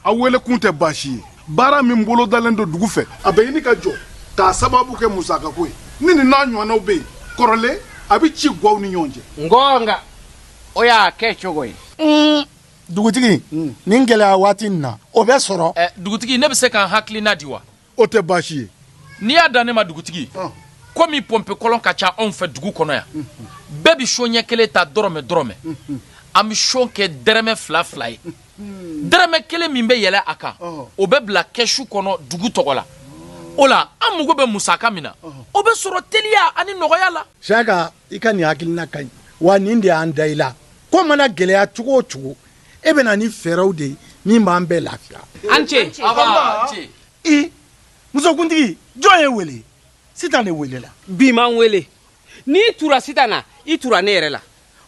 Aw wele kun tɛ baasi ye, baara min bolodalen don dugu fɛ, a bɛ ɲini ka jɔ k'a sababu kɛ musakako ye. Ni nin n'a ɲɔgɔnnaw bɛ yen kɔrɔlen, a bɛ ci gwaw ni ɲɔgɔn cɛ. Ngɔnga o y'a kɛ cogo ye. Dugutigi, nin gɛlɛya waati nin na, o bɛ sɔrɔ. Dugutigi, ne bɛ se ka n hakilina di wa? O tɛ baasi ye. N'i y'a dan ne ma, dugutigi, komi pɔnpe kɔlɔn ka ca anw fɛ dugu kɔnɔ yan, bɛɛ bɛ son ɲɛ kelen ta dɔrɔmɛ dɔrɔmɛ. An bɛ son kɛ dɛrɛmɛ fila fila ye. Dɛrɛmɛ kelen min bɛ yɛlɛ a kan, o bɛ bila kɛsu kɔnɔ dugu tɔgɔ la. O la, an mago bɛ musaka min na, o bɛ sɔrɔ teliya ani nɔgɔya la. Siyaka, i ka nin hakilina ka ɲi wa. Nin de y'an da i la. Ko mana gɛlɛya cogo o cogo, e bɛ na ni fɛɛrɛw de ye min b'an bɛɛ lafiya. An ce. I musokuntigi, jɔn ye wele? Sitan de welela. Bi m'an wele. N'i tura Sitan na, i tura ne yɛrɛ la.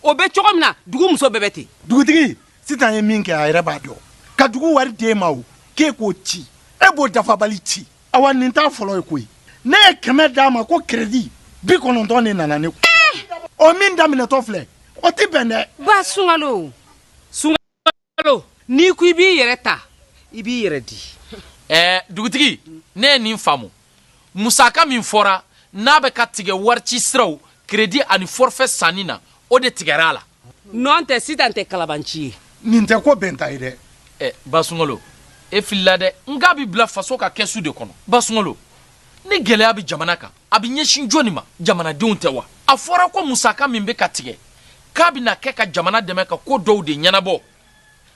O bɛ cogo min na, dugu muso bɛɛ bɛ ten. Dugutigi, Sitan ye min kɛ, a yɛrɛ b'a dɔn. Ka dugu wari d'e ma, o k'e k'o ci, e b'o dafabali ci. Awa, nin t'a fɔlɔ ye koyi. Ne ye 100 d'a ma ko crédit, 90 de nana ne kun. O min daminɛtɔ filɛ, o tɛ bɛn dɛ. Ba Sunkalo, Sunkalo, n'i ko i b'i yɛrɛ ta, i b'i yɛrɛ di. Dugutigi, ne ye nin faamu. Musaka min fɔra n'a bɛ ka tigɛ warici siraw, crédit ani forfait sanni na, o de tigɛra a la. Nɔn tɛ, Sitan tɛ kalabanci ye. Nin tɛ ko bɛnta ye dɛ. Ba Sunkalo, e filila dɛ. N k'a bɛ bila faso ka kɛsu de kɔnɔ. Ba Sunkalo, ni gɛlɛya bɛ jamana kan, a bɛ ɲɛsin jɔnni ma? Jamanadenw tɛ wa? A fɔra ko musaka min bɛ ka tigɛ, k'a bɛna kɛ ka jamana dɛmɛ ka ko dɔw de ɲɛnabɔ.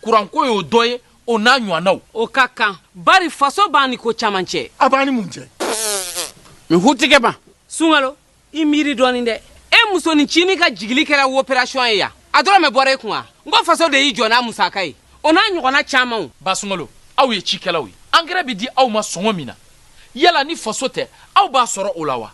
Kuranko y'o dɔ ye, o n'a ɲɔgɔnnaw. O ka kan, bari faso b'an ni ko caman cɛ. A b'an ni mun cɛ? N hutigɛ ma. Sunkalo, i miiri dɔɔnin dɛ. E musonin cinin ka jigili kɛra opération ye yan, a dɔrɔmɛ bɔra e kun wa? N ko faso de y'i jɔ n'a musaka ye, o n'a ɲɔgɔnna camanw. Ba Sunkalo, aw ye cikɛlaw ye. Angɛrɛ bɛ di aw ma sɔngɔ min na, yala ni faso tɛ, aw b'a sɔrɔ o la wa?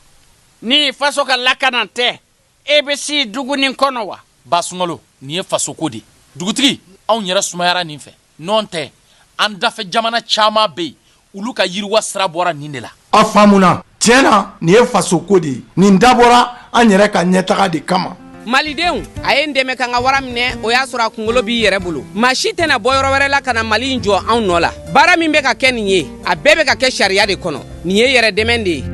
Ni faso ka lakana tɛ, e bɛ si dugu nin kɔnɔ wa? Ba Sunkalo, nin ye fasoko de ye. Dugutigi, anw yɛrɛ sumayara nin fɛ. Nɔn tɛ, an dafɛ jamana caman bɛ yen, olu ka yiriwa sira bɔra nin de la. A faamuna. Tiɲɛ na, nin ye fasoko de ye. Nin dabɔra an yɛrɛ ka ɲɛtaga de kama. Malidenw, a ye n dɛmɛ ka n ka wara minɛ. O y'a sɔrɔ a kunkolo b'i yɛrɛ bolo. Maa si tɛna bɔ yɔrɔ wɛrɛ la ka na Mali in jɔ anw nɔ la. Baara min bɛ ka kɛ nin ye, a bɛɛ bɛ ka kɛ sariya de kɔnɔ. Nin ye yɛrɛ dɛmɛ de ye.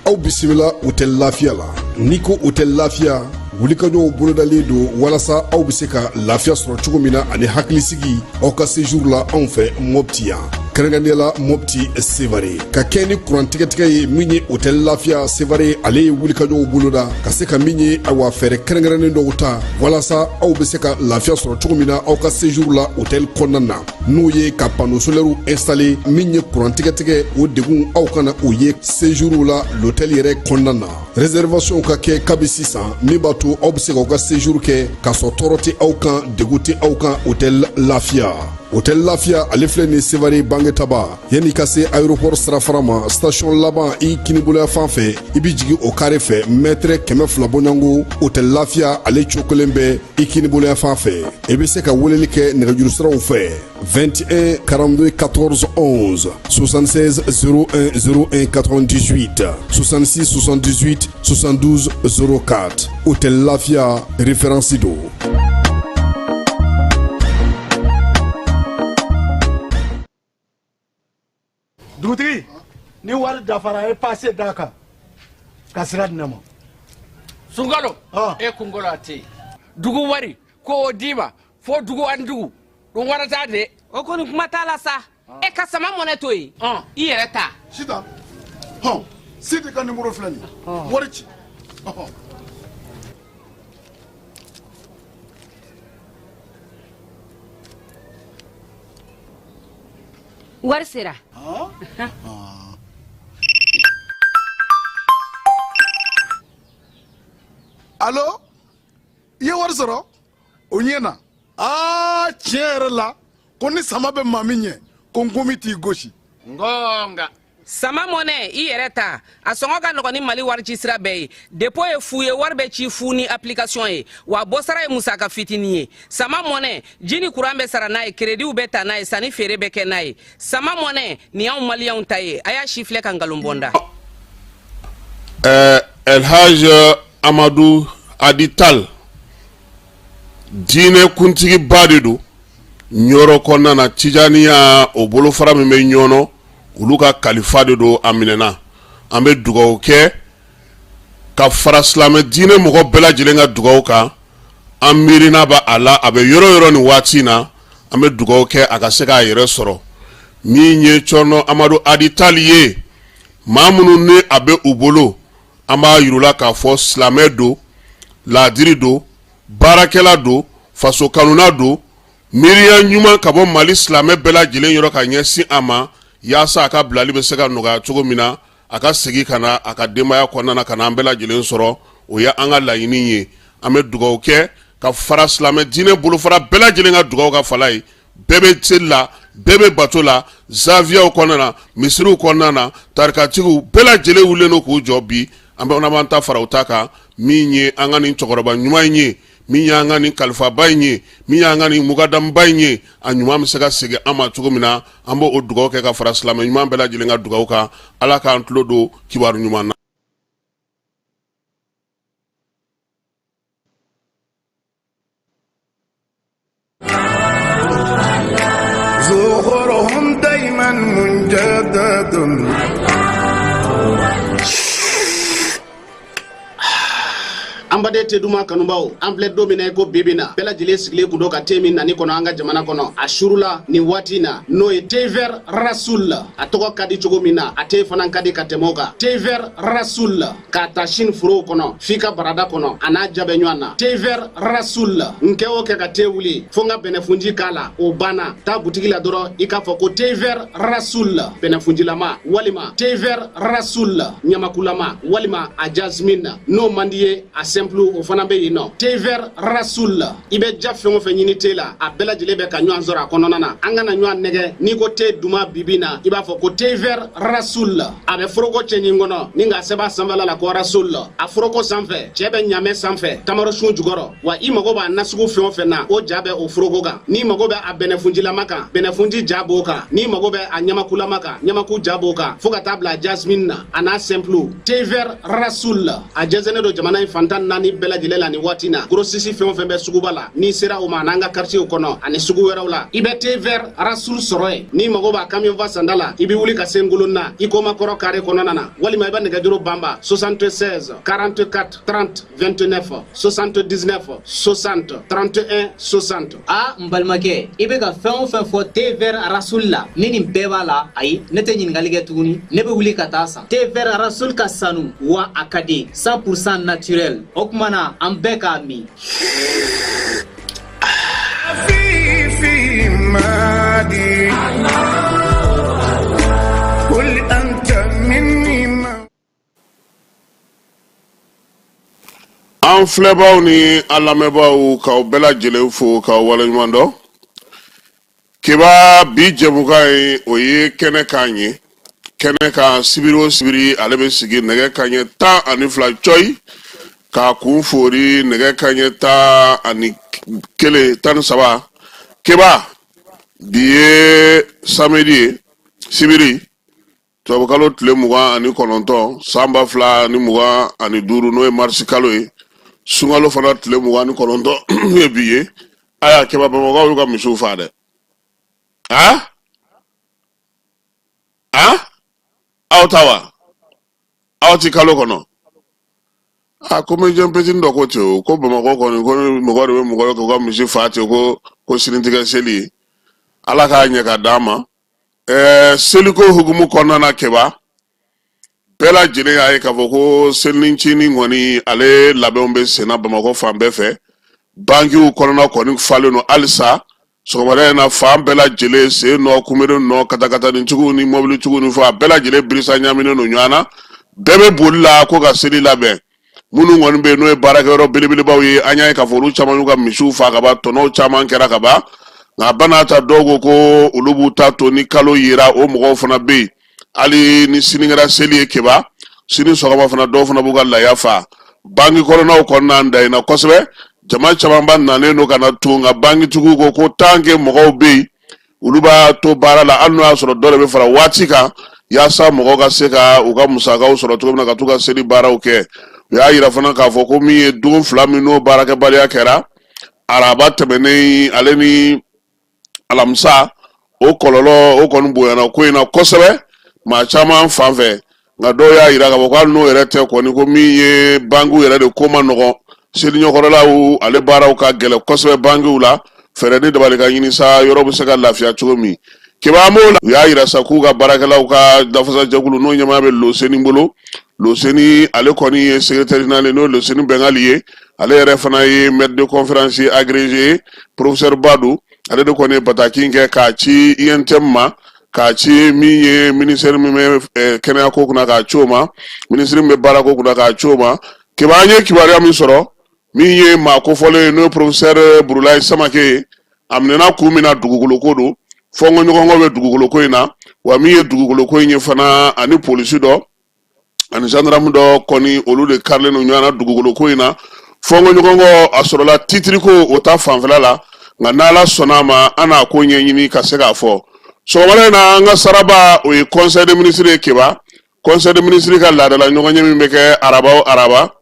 Aw bisimila Hôtel Lafiya la. N'i ko Hôtel Lafiya, wulikajɔw bolodalen don walasa aw bɛ se ka lafiya sɔrɔ cogo min na ani hakilisigi aw ka séjour la anw fɛ Mɔpti yan, kɛrɛnkɛrɛnnenya la Mɔpti Sevare. Ka kɛ ni kuran tigɛtigɛ ye min ye, Hôtel Lafiya Sevare, ale ye wulikajɔw boloda ka se ka min ye, awa, fɛɛrɛ kɛrɛnkɛrɛnnen dɔw ta walasa aw bɛ se ka lafiya sɔrɔ cogo min na aw ka séjour la hôtel kɔnɔna na, n'o ye ka panneau solaire installer. Min ye kuran tigɛtigɛ, o degun aw kana o ye séjour la l'hôtel yɛrɛ kɔnɔna na. Réservation ka kɛ kabi sisan, min b'a to aw bɛ se k'aw ka séjour kɛ k'a sɔrɔ tɔɔrɔ tɛ aw kan, degun tɛ aw kan. Hôtel Lafiya, Hôtel Lafiya, ale filɛ nin Sevare Bangetaba, yanni ka se aéroport sirafara ma, station laban i kiniboloya fan fɛ, i bɛ jigin o kare fɛ, mɛtɛrɛ 200 bɔɲɔgɔnko, Hôtel Lafiya, ale cogo kelen bɛ i kiniboloya fan fɛ. I bɛ se ka weleli kɛ nɛgɛjuru siraw fɛ: 21 42 14 11, 76 01 01 98, 66 78 72 04. Hôtel Lafiya, référence don. Dugutigi, ni wari dafara, a ye passe d'a kan ka sira di ne ma. Sunkalo, e kunkolo a tɛ yen. Dugu wari ko o d'i ma fo dugu ani dugu ɗum warata de. O kɔni, kuma t'a la sa. E ka sama mɔnɛ to yen, i yɛrɛ ta. Sitan, hɔn. Sidi ka nimoro filɛ nin wari ci. Wari sera. Alo, i ye wari sɔrɔ? O ɲɛna. Aa, tiɲɛ yɛrɛ la, ko ni sama bɛ maa min ɲɛ, ko nkomi t'i gosi. Ngonga. Sama Money i yɛrɛ ta, a sɔngɔ ka nɔgɔn ni Mali warici sira bɛɛ ye. Dépôt ye fu ye, wari bɛ ci fu ni application ye, wa bɔsara ye musaka fitinin ye. Sama Money, ji ni kuran bɛ sara n'a ye, créditw bɛ ta n'a ye, sanni feere bɛ kɛ n'a ye. Sama Money, nin y'anw maliyɛnw ta ye. A y'a si filɛ ka nkalon bɔ n da. Elhaj Amadu Hadi Tal, diinɛ kuntigiba de don Ɲɔrɔ kɔnɔna na, Tijaniya o bolofara min bɛ Ɲɔnɔ, olu ka kalifa de don. A minɛna, an bɛ dugawu kɛ ka fara silamɛ diinɛ mɔgɔ bɛɛ lajɛlen ka dugawu kan. An miirina bɛ a la, a bɛ yɔrɔ yɔrɔ nin waati in na, an bɛ dugawu kɛ a ka se k'a yɛrɛ sɔrɔ. Min ye Cɔrɔnɔ Amadu Hadi Tal ye, maa minnu ni a bɛ u bolo, an b'a yir'u la k'a fɔ silamɛ don, laadiri don, baarakɛla don, faso kanuna don, miiriya ɲuman ka bɔ Mali silamɛ bɛɛ lajɛlen yɔrɔ ka ɲɛsin a ma, yaasa a ka bilali bɛ se ka nɔgɔya cogo min na, a ka segin ka na a ka denbaya kɔnɔna na, ka na an bɛɛ lajɛlen sɔrɔ. O ye an ka laɲini ye. An bɛ dugawu kɛ ka fara silamɛ diinɛ bolofara bɛɛ lajɛlen ka dugawu kan. Fala ye, bɛɛ bɛ seli la, bɛɛ bɛ bato la, zawiyaw kɔnɔna na, misiriw kɔnɔna na, tarikatigiw bɛɛ lajɛlen wulilen don k'u jɔ bi. An bɛ b'an ta fara u ta kan. Min ye an ka nin cɛkɔrɔba ɲuman in ye, min y'an ka nin kalifaba in ye, min y'an ka nin mukadamuba in ye, a ɲuman bɛ se ka segin an ma cogo min na, an b'o dugawu kɛ ka fara silamɛ ɲuman bɛɛ lajɛlen ka dugawu kan. Ala k'an tulo don kibaru ɲuman na. An baden te duman kanubaw, an filɛ don min na i ko bi bi na, bɛɛ lajɛlen sigilen kun don ka te min nani kɔnɔ an ka jamana kɔnɔ. A surula nin waati na, n'o ye thé vert Rasoul. A tɔgɔ ka di cogo min na, a te fana ka di ka tɛmɛ o kan. Thé vert Rasoul, k'a ta Chine forow kɔnɔ f'i ka barada kɔnɔ, a n'a ja bɛ ɲɔgɔn na. Thé vert Rasoul, n kɛ o kɛ ka te wuli fo n ka bɛnɛfunji k'a la, o banna. Taa butigi la dɔrɔn, i k'a fɔ ko thé vert Rasoul bɛnɛfunjilama, walima thé vert Rasoul ɲamakulama, walima a jasmine. N'o man di ye, a simple, o fana bɛ yen nɔ. Thé vert Rasoul, i bɛ ja fɛn o fɛn ɲini te la, a bɛɛ lajɛlen bɛ ka ɲɔgɔn sɔrɔ a kɔnɔna na. An kana ɲɔgɔn nɛgɛ, n'i ko te duman bibi na, i b'a fɔ ko thé vert Rasoul. A bɛ foroko cɛɲi kɔnɔ ni k'a sɛbɛn a sanfɛla la ko Rasoul. A foroko sanfɛ, cɛ bɛ ɲamɛ sanfɛ, tamaro sun jukɔrɔ. Wa i mago b'a nasugu fɛn o fɛn na, o ja bɛ o foroko kan. N'i mago bɛ a bɛnɛfunjilama kan, bɛnɛfunji ja b'o kan. N'i mago bɛ a ɲamakulama kan, ɲamaku ja b'o kan, fo ka taa bila jasmine na, a n'a simple. Thé vert Rasoul, a jɛnsɛnnen don jamana in fan 14 bɛɛ lajɛlen la nin waati na. Grossiste fɛn o fɛn bɛ suguba la, n'i sera o ma, n'an ka quartier kɔnɔ ani sugu wɛrɛw la, i bɛ thé vert Rasoul sɔrɔ yen. N'i mago b'a camion fa sanda la, i bɛ wuli ka se Ngolonna i koma kɔrɔ carré kɔnɔna na, walima i bɛ nɛgɛjuru banba 76 44 30 29, 79 60 31 60. A n balimakɛ, i bɛ ka fɛn o fɛn fɔ thé vert Rasoul la, ni nin bɛɛ b'a la, ayi, ne tɛ ɲininkali kɛ tuguni, ne bɛ wuli ka taa san. Thé vert Rasoul ka sanu wa a ka di, 100% naturel. O tuma na an bɛɛ k'a min. An filɛbaw ni an lamɛnbaaw, k'aw bɛɛ lajɛlen fo k'aw waleɲuman dɔn. Keba bi jɛmukan ye, o ye kɛnɛ kan ye. Kɛnɛ kan, sibiri o sibiri, ale bɛ sigi nɛgɛ kaɲɛ 12 cɔyi k'a kun fori nɛgɛ kaɲɛ 11, 13. Keba, bi ye samedi ye, sibiri, tubabukalo tile 29, san 2025, n'o ye marisi kalo ye, sunkalo fana tile 29 n'o ye bi ye. Aya Keba, Bamakɔkaw y'u ka misiw faa dɛ. A a aw ta wa, aw ti kalo kɔnɔ. A comédien petit dɔ ko ten o, ko Bamakɔ kɔni, ko mɔgɔ de bɛ mɔgɔ ye k'u ka misi faa ten, ko sini tɛ kɛ seli ye. Ala k'a ɲɛ ka d'an ma. Seliko hukumu kɔnɔna na, Keba, Bɛɛ lajɛlen y'a ye k'a fɔ ko selincinin kɔni ale labɛnw bɛ senna Bamakɔ fan bɛɛ fɛ. Bankiw kɔnɔna kɔni falen don halisa sɔgɔmada in na fan bɛɛ lajɛlen, sen nɔ kunbere nɔ, katakatanintigiw ni mɔbilitigiw ni fɔ a bɛɛ lajɛlen birisa ɲaaminen don ɲɔgɔn na. Bɛɛ bɛ boli la ko ka seli labɛn. Minnu kɔni bɛ yen n'o ye baarakɛyɔrɔ belebelebaw ye, an y'a ye k'a fɔ olu caman y'u ka misiw faa ka ban, tɔnɔw caman kɛra ka ban. Nka bana ta, dɔw ko ko olu b'u ta to ni kalo yera, o mɔgɔw fana bɛ yen. Hali ni sini kɛra seli ye keba, sini sɔgɔma fana dɔw fana b'u ka laya fa. Banki kɔnɔnaw kɔnɔna dayina kosɛbɛ, jama camanba nanen don ka na to. Nka bankitigiw ko ko tant que mɔgɔw bɛ yen, olu b'a to baara la, hali n'o y'a sɔrɔ dɔ de bɛ fara waati kan, yaasa mɔgɔw ka se ka u ka musakaw sɔrɔ cogo min na ka t'u ka seli baaraw kɛ. U y'a yira fana k'a fɔ ko min ye don 2 min n'o baarakɛbaliya kɛra, araba tɛmɛnen ale ni alamisa, o kɔlɔlɔ o kɔni bonyana ko in na kosɛbɛ maa caman fan fɛ. Nka dɔw y'a yira k'a fɔ ko hali n'o yɛrɛ tɛ kɔni, ko min ye bankiw yɛrɛ de ko man nɔgɔn, seli ɲɛkɔrɔlaw ale baaraw ka gɛlɛn kosɛbɛ bankiw la. Fɛɛrɛ ni dabali ka ɲini sa, yɔrɔ bɛ se ka lafiya cogo min. Keba, an b'o la. U y'a yira sa k'u ka baarakɛlaw ka lafasajɛkulu n'o ɲɛmaaya bɛ Loseni bolo. Loseni ale kɔni ye secrétaire général ye, n'o ye Loseni Bɛngali ye. Ale yɛrɛ fana ye maître de conférence agrégé ye, professeur ba don. Ale de kɔni ye bataki in kɛ k'a ci UNTM ma, k'a ci min ye ministère min bɛ kɛnɛya ko kunna, k'a ci o ma, ministre min bɛ baara ko kunna, k'a ci o ma. Keba, an ye kibaruya min sɔrɔ, min ye maa kofɔlen ye, n'o ye professeur Burulayi Samake ye, a minɛna kun min na, dugukolo ko don. Fɔnkɔɲɔgɔnkɔ bɛ dugukolo ko in na. Wa min ye dugukolo ko in ye fana, ani polisi dɔ ani gendarme dɔ kɔni, olu de karilen don ɲɔgɔn na dugukolo ko in na. Fɔnkɔɲɔgɔnkɔ a sɔrɔla titiri ko o ta fanfɛla la. Nka n'Ala sɔnna a ma, an n'a ko ɲɛɲini ka se k'a fɔ sɔgɔmada in na. An ka saraba, o ye conseil des ministres ye. Keba, conseil des ministres ka laadala ɲɔgɔnye min bɛ kɛ araba o araba,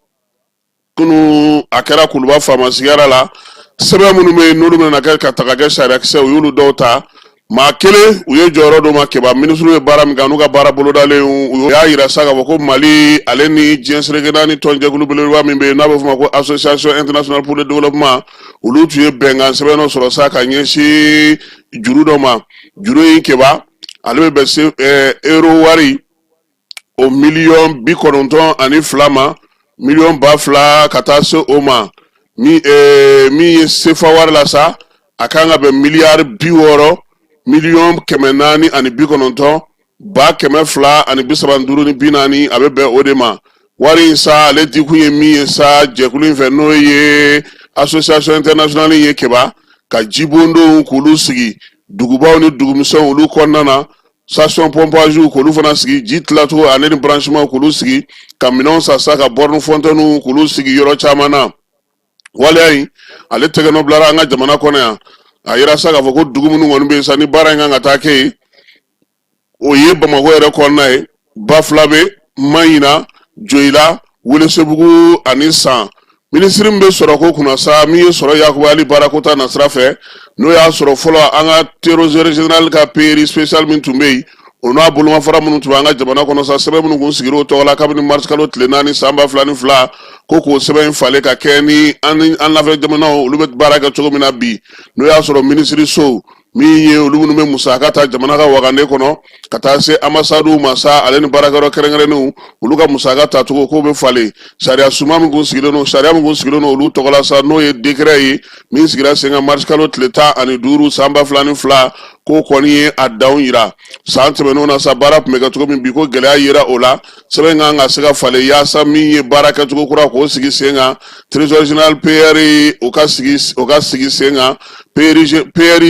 kunu a kɛra Kuluba faama sigiyɔrɔ la. Sɛbɛn minnu bɛ yen n'olu bɛna kɛ ka taga kɛ sariyakisɛ, u y'olu dɔw ta. Maa kelen, u ye jɔyɔrɔ d'o ma. Keba, minisiriw ye baara min kɛ n'u ka baara bolodalen, u y'a yira sa k'a fɔ ko Mali ale ni diɲɛ seleke naani tɔnjɛkulu belebeleba min bɛ yen n'a bɛ f'o ma ko Association internationale pour le développement, olu tun ye bɛnkan sɛbɛn dɔ sɔrɔ sa ka ɲɛsin juru dɔ ma. Juru in, Keba, ale bɛ bɛn se euro wari o miliyɔn 92 ma, miliyɔn 2000 ka taa se o ma. Min ye sefa wari la sa, a kan ka bɛn miliyari 60 miliyɔn 490 235 ni 40, a bɛ bɛn o de ma. Wari in sa, ale dikun ye min ye sa jɛkulu in fɛ, n'o ye association internationale ye, Keba, ka jibondonw k'olu sigi dugubaw ni dugumisɛnw olu kɔnɔna na, station pompage k'olu fana sigi, ji tilacogo ale ni branchement k'olu sigi, ka minɛnw san sa, ka borne fontaine k'olu sigi yɔrɔ caman na. Waleya in ale tɛgɛnɔ bilara an ka jamana kɔnɔ yan. A yira sa k'a fɔ ko dugu minnu kɔni bɛ yen sa ni baara in kan ka taa kɛ yen, o ye Bamakɔ yɛrɛ kɔnɔna ye, Bafilabe, Maɲina, Joyila, Welesebugu ani San. Minisiri min bɛ sɔrɔko kunna sa, min ye sɔrɔ yakubayali baarako ta nasira fɛ, n'o y'a sɔrɔ fɔlɔ an ka trésor général ka payeur spécial min tun bɛ yen, o n'a bolomafara minnu tun bɛ an ka jamana kɔnɔ sa, sɛbɛn minnu kun sigira o tɔgɔ la kabini mars kalo tile 4 san 2002, ko k'o sɛbɛn in falen ka kɛ ni an lafɛ jamanaw olu bɛ baara kɛ cogo min na bi, n'o y'a sɔrɔ minisiriso min ye olu minnu bɛ musaka ta jamana ka wagande kɔnɔ ka taa se ambasadiw ma sa, ale ni baarakɛyɔrɔ kɛrɛnkɛrɛnnenw, olu ka musaka tacogo k'o bɛ falen. Sariya suma min kun sigilen don, sariya min kun sigilen don olu tɔgɔ la sa, n'o ye décret ye min sigira sen kan mars kalo tile 15 san 2002, k'o kɔni ye a danw yira. San tɛmɛnenw na sa, baara tun bɛ kɛ cogo min bi, ko gɛlɛya yera o la. Sɛbɛn kan ka se ka falen yaasa min ye baara kɛcogo kura k'o sigi sen kan, trésor général payeur o ka sigi sen kan, payeur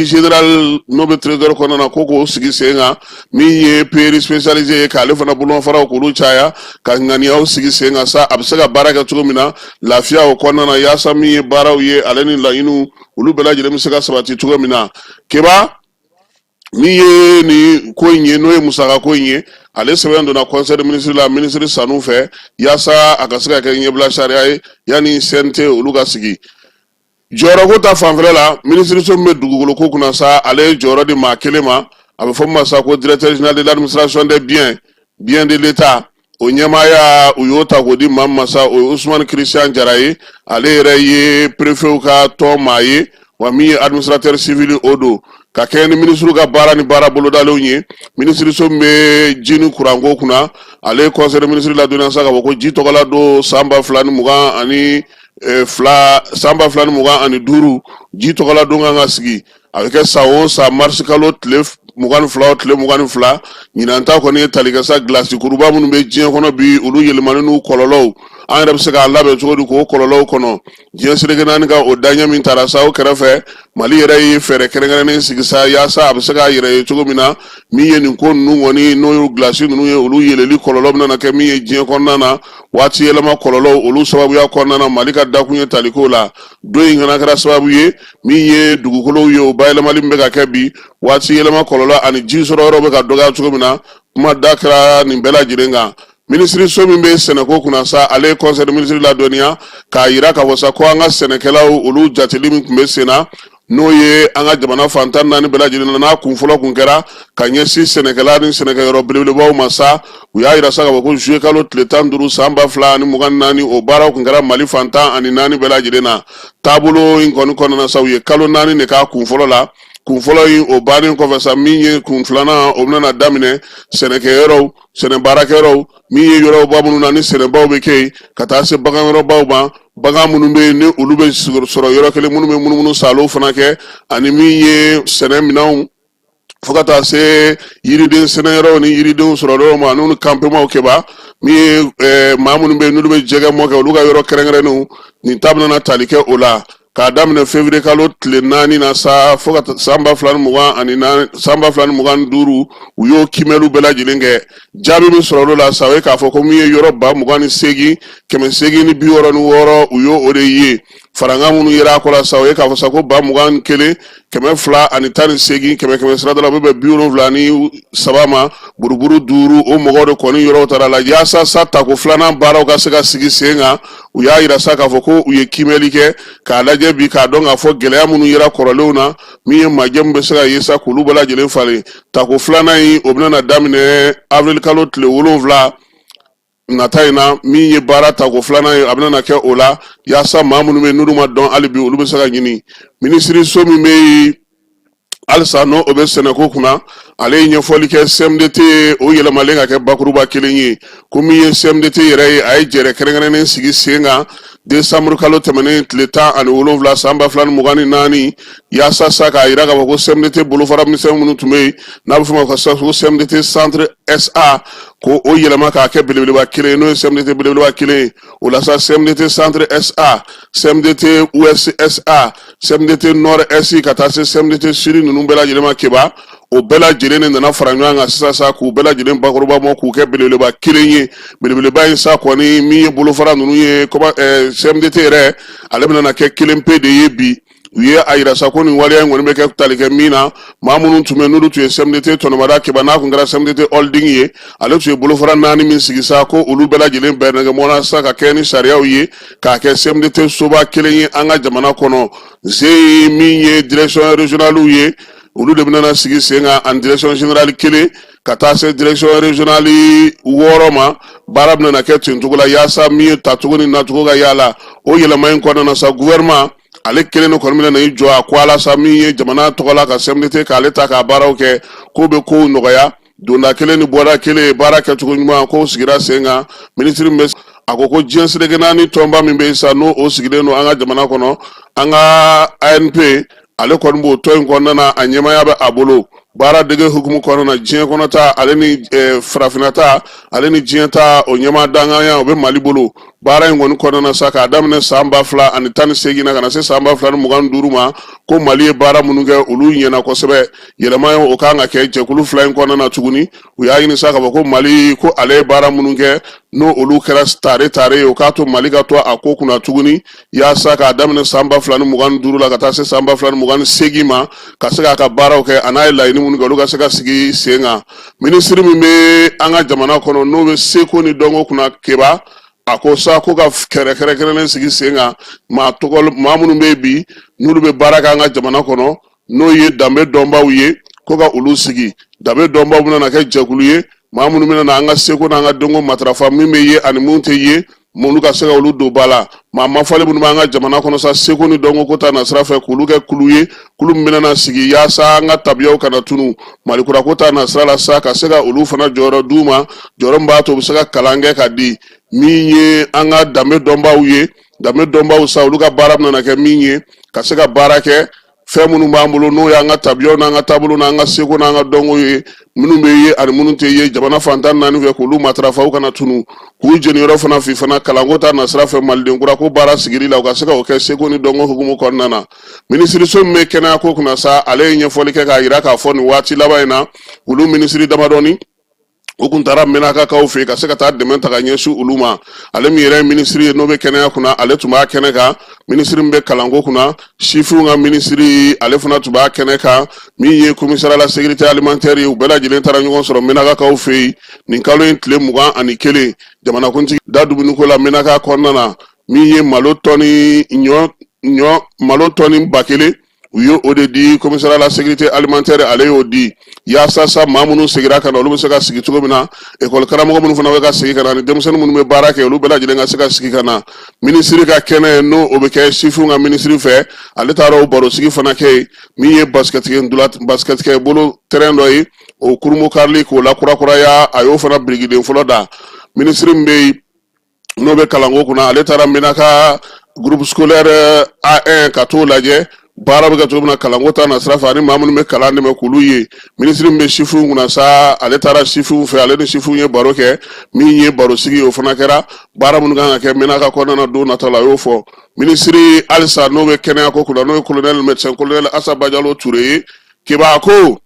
général n'o bɛ trésor kɔnɔna na, ko k'o sigi sen kan, min ye payeur spécialisé ye, k'ale fana bolomafaraw k'olu caya, ka ŋaniyaw sigi sen kan sa, a bɛ se ka baara kɛ cogo min na lafiya o kɔnɔna na, yaasa min ye baaraw ye ale ni laɲiniw, olu bɛɛ lajɛlen bɛ se ka sabati cogo min na. Keba, min ye nin ko in ye, n'o ye musaka ko in ye, ale sɛbɛn donna conseil de ministre la minisiri Sanu fɛ, yaasa a ka se ka kɛ ɲɛbila sariya ye yanni CNT olu ka sigi. Jɔyɔrɔko ta fanfɛla la, minisiriso min bɛ dugukolo ko kunna sa, ale ye jɔyɔrɔ di maa kelen ma. A bɛ fɔ min ma sa ko directeur général de l'administration des biens de l'État. O ɲɛmaaya, u y'o ta k'o di maa min ma sa, o ye Usumani Christian Jara ye. Ale yɛrɛ ye préfetw ka tɔn maa ye, wa min ye administrateur civil o don. Ka kɛɲɛ ni minisiriw ka baara ni baara bolodalenw ye, minisiriso min bɛ ji ni kuranko kunna, Ale ye conseil des ministres ladɔnniya sa k'a fɔ ko ji tɔgɔla don san 2022, san 2025, ji tɔgɔla don kan ka sigi. A bɛ kɛ san o san marisi kalo tile 22 o tile 22. Ɲinan ta kɔni ye tali kɛ sa gilasi kuruba minnu bɛ diɲɛ kɔnɔ bi, olu yɛlɛmani n'u kɔlɔlɔw, an yɛrɛ bɛ se k'an labɛn cogo di k'o kɔlɔlɔw kɔnɔ. Diɲɛ seleke naani ka o daɲɛ min tara sa, o kɛrɛfɛ Mali yɛrɛ ye fɛɛrɛ kɛrɛnkɛrɛnnen sigi sa yaasa a bɛ se k'a yɛrɛ ye cogo min na min ye nin ko ninnu kɔni, n'o ye gilasi ninnu ye, olu yɛlɛli kɔlɔlɔ bɛna kɛ min ye diɲɛ kɔnɔna na, waati yɛlɛma kɔlɔlɔw, olu sababuya kɔnɔna na. Mali ka dakun ye taliko la don in kana kɛra sababu ye min ye dugukolow ye, o bayɛlɛmali min bɛ ka kɛ bi, waati yɛlɛma kɔlɔlɔ ani ji sɔrɔ yɔrɔ bɛ ka dɔgɔya cogo min na, kuma da kɛra nin bɛɛ lajɛlen kan. Minisiriso min bɛ sɛnɛko kunna sa, ale ye conseil des ministres ladɔnniya k'a yira k'a fɔ sa ko an ka sɛnɛkɛlaw, olu jateli min tun bɛ sen na, n'o ye an ka jamana fan 14 bɛɛ lajɛlen na, n'a kun fɔlɔ kun kɛra ka ɲɛsin sɛnɛkɛla ni sɛnɛkɛyɔrɔ belebelebaw ma sa, u y'a yira sa k'a fɔ ko juillet kalo tile 15 san 2024, o baaraw kun kɛra Mali fan 14 bɛɛ lajɛlen na. Taabolo in kɔni kɔnɔna sa, u ye kalo 4 de k'a kun fɔlɔ la. Kun fɔlɔ in o bannen kɔfɛ sa, min ye kun filanan, o bɛna daminɛ sɛnɛkɛyɔrɔw, sɛnɛ baarakɛyɔrɔw, min ye yɔrɔba minnu na ni sɛnɛbaw bɛ kɛ yen, ka taa se bagan yɔrɔbaw ma, bagan minnu bɛ yen ni olu bɛ sɔrɔ yɔrɔ kelen, minnu bɛ munumunu saalo fana kɛ, ani min ye sɛnɛ minɛnw, fo ka taa se yiriden sɛnɛyɔrɔw ni yiridenw sɔrɔ yɔrɔw ma, n'u ni campement kɛba, min ye maa minnu bɛ yen n'olu bɛ jɛgɛ mɔ kɛ, olu ka yɔrɔ kɛrɛnkɛrɛnnenw. Nin ta bɛna tali kɛ o la k'a daminɛ février kalo tile 4 na sa fo ka san 2024, san 2025. U y'o kiimɛliw bɛɛ lajɛlen kɛ. Jaabi min sɔrɔ olu la sa, o ye k'a fɔ ko min ye yɔrɔ 28,866, u y'o o de ye. Farankan minnu yera a kɔ la sa, o ye k'a fɔ sa ko 21,218, kɛmɛ kɛmɛ sirada la, o bɛ bɛn 73 ma buruburu 5. O mɔgɔw de kɔni yɔrɔw taara la yaasa sa tako filanan baaraw ka se ka sigi sen kan. U y'a yira sa k'a fɔ ko u ye kiimɛli kɛ k'a lajɛ bi, k'a dɔn k'a fɔ gɛlɛya minnu yera kɔrɔlenw na, min ye majɛ min bɛ se ka ye sa, k'olu bɛɛ lajɛlen falen. Tako filanan in, o bɛna daminɛ avril kalo tile 7 nata in na. Min ye baara tako filanan ye, a bɛna kɛ o la yaasa maa minnu bɛ yen n'olu ma dɔn hali bi, olu bɛ se ka ɲini. Minisiriso min bɛ yen halisa n'o o bɛ sɛnɛko kunna, ale ye ɲɛfɔli kɛ CMDT o yɛlɛmalen ka kɛ bakuruba kelen ye, ko min ye CMDT yɛrɛ ye, a ye jɛrɛ kɛrɛnkɛrɛnnen sigi sen kan décembre kalo tɛmɛnen tile 17 san 2024, yaasa sa k'a yira k'a fɔ ko CMDT bolofara misɛn minnu tun bɛ yen, n'a bɛ f'o ma ko CMDT Centre SA, ko o yɛlɛma k'a kɛ belebeleba kelen ye, n'o ye CMDT belebeleba kelen ye. O la sa, CMDT Centre SA, CMDT Ouest SA, CMDT Nord Est, ka taa se CMDT Sud ninnu bɛɛ lajɛlen ma keba, o bɛɛ lajɛlen de nana fara ɲɔgɔn kan sisan sa, k'u bɛɛ lajɛlen bakuruba mɔ k'u kɛ belebeleba kelen ye. Belebeleba in sa kɔni, min ye bolofara ninnu ye, CMDT yɛrɛ, ale bɛna kɛ kelen pe de ye bi. U ye a yira sa ko nin waleya in kɔni bɛ kɛ tali kɛ min na, maa minnu tun bɛ, n'olu tun ye CMDT tɔnɔmada keba, n'a tun kɛra CMDT holding ye, ale tun ye bolofara naani min sigi sa, ko olu bɛɛ lajɛlen bɛnɛgɛmɔna sa ka kɛ ni sariyaw ye k'a kɛ CMDT soba kelen ye an ka jamana kɔnɔ. Ze min ye direction régionale ye, olu de bɛna sigi sen kan, ani direction générale kelen ka taa se direction régionale 6 ma. Baara bɛna kɛ ten cogo la yaasa min ye tacogo ni nacogo ka y'a o yɛlɛma in kɔnɔna na sa, gouvernement ale kelen de kɔni bɛna na i jɔ a ko ala sa, min ye jamana tɔgɔ la ka CMDT k'ale ta k'a baaraw kɛ, k'o bɛ kow nɔgɔya. Donda kelen ni bɔda kelen, baara kɛcogo ɲuman, k'o sigira sen kan. Minisiri min bɛ, a ko ko diɲɛ seleke naani tɔnba min bɛ yen sa, n'o o sigilen don an ka jamana kɔnɔ, an ka ANP, ale kɔni b'o tɔn in kɔnɔna na, a ɲɛmaaya bɛ a bolo. Baara dege hukumu kɔnɔna na, diɲɛ kɔnɔ ta ale ni farafinna ta ale ni diɲɛ ta, o ɲɛmaa danganya o bɛ Mali bolo baara in kɔni kɔnɔna na sa, k'a daminɛ san 2018 na ka na se san 2025 ma, ko Mali ye baara minnu kɛ, olu ɲɛna kosɛbɛ. Yɛlɛma ye o kan ka kɛ jɛkulu fila in kɔnɔna na tuguni. U y'a ɲini sa k'a fɔ ko Mali, ko ale ye baara minnu kɛ, n'o olu kɛra tare tare ye, o k'a to Mali ka to a ko kunna tuguni, yaasa k'a daminɛ san 2025 la ka taa se san 2028 ma, ka se k'a ka baaraw kɛ, a n'a ye laɲini minnu kɛ, olu ka se ka sigi sen kan. Minisiri min bɛ an ka jamana kɔnɔ, n'o bɛ seko ni dɔnko kunna keba, a ko sa ko ka kɛrɛ kɛrɛnkɛrɛnnen sigi sen kan maa tɔgɔ maa minnu bɛ yen bi, n'olu bɛ baara kɛ an ka jamana kɔnɔ, n'o ye danbe dɔnbaw ye, ko ka olu sigi. Danbe dɔnbaw bɛna kɛ jɛkulu ye, maa minnu bɛna na an ka seko n'an ka dɔnko matarafa, min bɛ ye ani mun tɛ ye. Minnu ka se ka olu don ba la, maa mafalen minnu b'an ka jamana kɔnɔ sa, seko ni dɔnko ko ta nasira fɛ, k'olu kɛ kulu ye, kulu min bɛna na sigi yaasa an ka tabiyaw kana tunu. Malikura ko ta nasira la sa, ka se ka olu fana jɔyɔrɔ d'u ma, jɔyɔrɔ min b'a to u bɛ se ka kalan kɛ ka di. Min ye an ka danbe dɔnbaaw ye, danbe dɔnbaaw sa, olu ka baara bɛna kɛ min ye, ka se ka baara kɛ fɛn minnu b'an bolo, n'o y'an ka tabiyaw n'an ka taabolo n'an ka seko n'an ka dɔnko ye, minnu bɛ ye ani minnu tɛ ye jamana fan 14 fɛ, k'olu matarafa, u kana tunu, k'u jeniyɔrɔ fana fi fana kalanko ta nasira fɛ, maliden kura ko baara sigili la, u ka se ka o kɛ seko ni dɔnko hukumu kɔnɔna na. Minisiriso min bɛ kɛnɛya ko kunna sa, ale ye ɲɛfɔli kɛ k'a jira k'a fɔ nin waati laban in na, olu minisiri damadɔni u kun taara Menakakaw fɛ ka se ka taa dɛmɛ ta ka ɲɛsin olu ma. Ale min yɛrɛ ye minisiri ye n'o bɛ kɛnɛya kunna, ale tun b'a kɛnɛ kan. Minisiri min bɛ kalanko kunna, sifinw ka minisiri, ale fana tun b'a kɛnɛ kan. Min ye commissariat la sécurité alimentaire ye, u bɛɛ lajɛlen taara ɲɔgɔn sɔrɔ Menakakaw fɛ yen nin kalo in tile 21. Jamanakuntigi da dumuniko la Menaka kɔnɔna na, min ye malo tɔni ɲɔ ɲɔ malo tɔni 1000, u ye o de di commissariat la sécurité alimentaire. Ale y'o di yaasa sa maa minnu seginna ka na, olu bɛ se ka sigi cogo min na, ekɔli karamɔgɔ minnu fana bɛ ka segin ka na, ani denmisɛnnin minnu bɛ baara kɛ, olu bɛɛ lajɛlen ka se ka sigi ka na. Minisiri ka kɛnɛ, n'o o bɛ kɛ sifinw ka minisiri fɛ, ale taara o barosigi fana kɛ yen. Min ye basikɛtikɛ bolo terrain dɔ ye, o kurunbonkarili k'o lakurakuraya, a y'o fana birikiden fɔlɔ da. Minisiri min bɛ yen n'o bɛ kalanko kunna, ale taara Menaka groupe scolaire A1 ka t'o lajɛ baara bɛ kɛ cogo min na kalanko ta nasira fɛ, ani maa minnu bɛ kalan dɛmɛ k'olu ye. Minisiri min bɛ sifinw kunna sa, ale taara sifinw fɛ, ale ni sifinw ye baro kɛ. Min ye barosigi ye, o fana kɛra baara minnu kan ka kɛ Menaka kɔnɔna na don nata la, a y'o fɔ. Minisiri halisa n'o bɛ kɛnɛyako kunna, n'o ye colonel médecin colonel Asa Bajalo Ture ye, Keba ko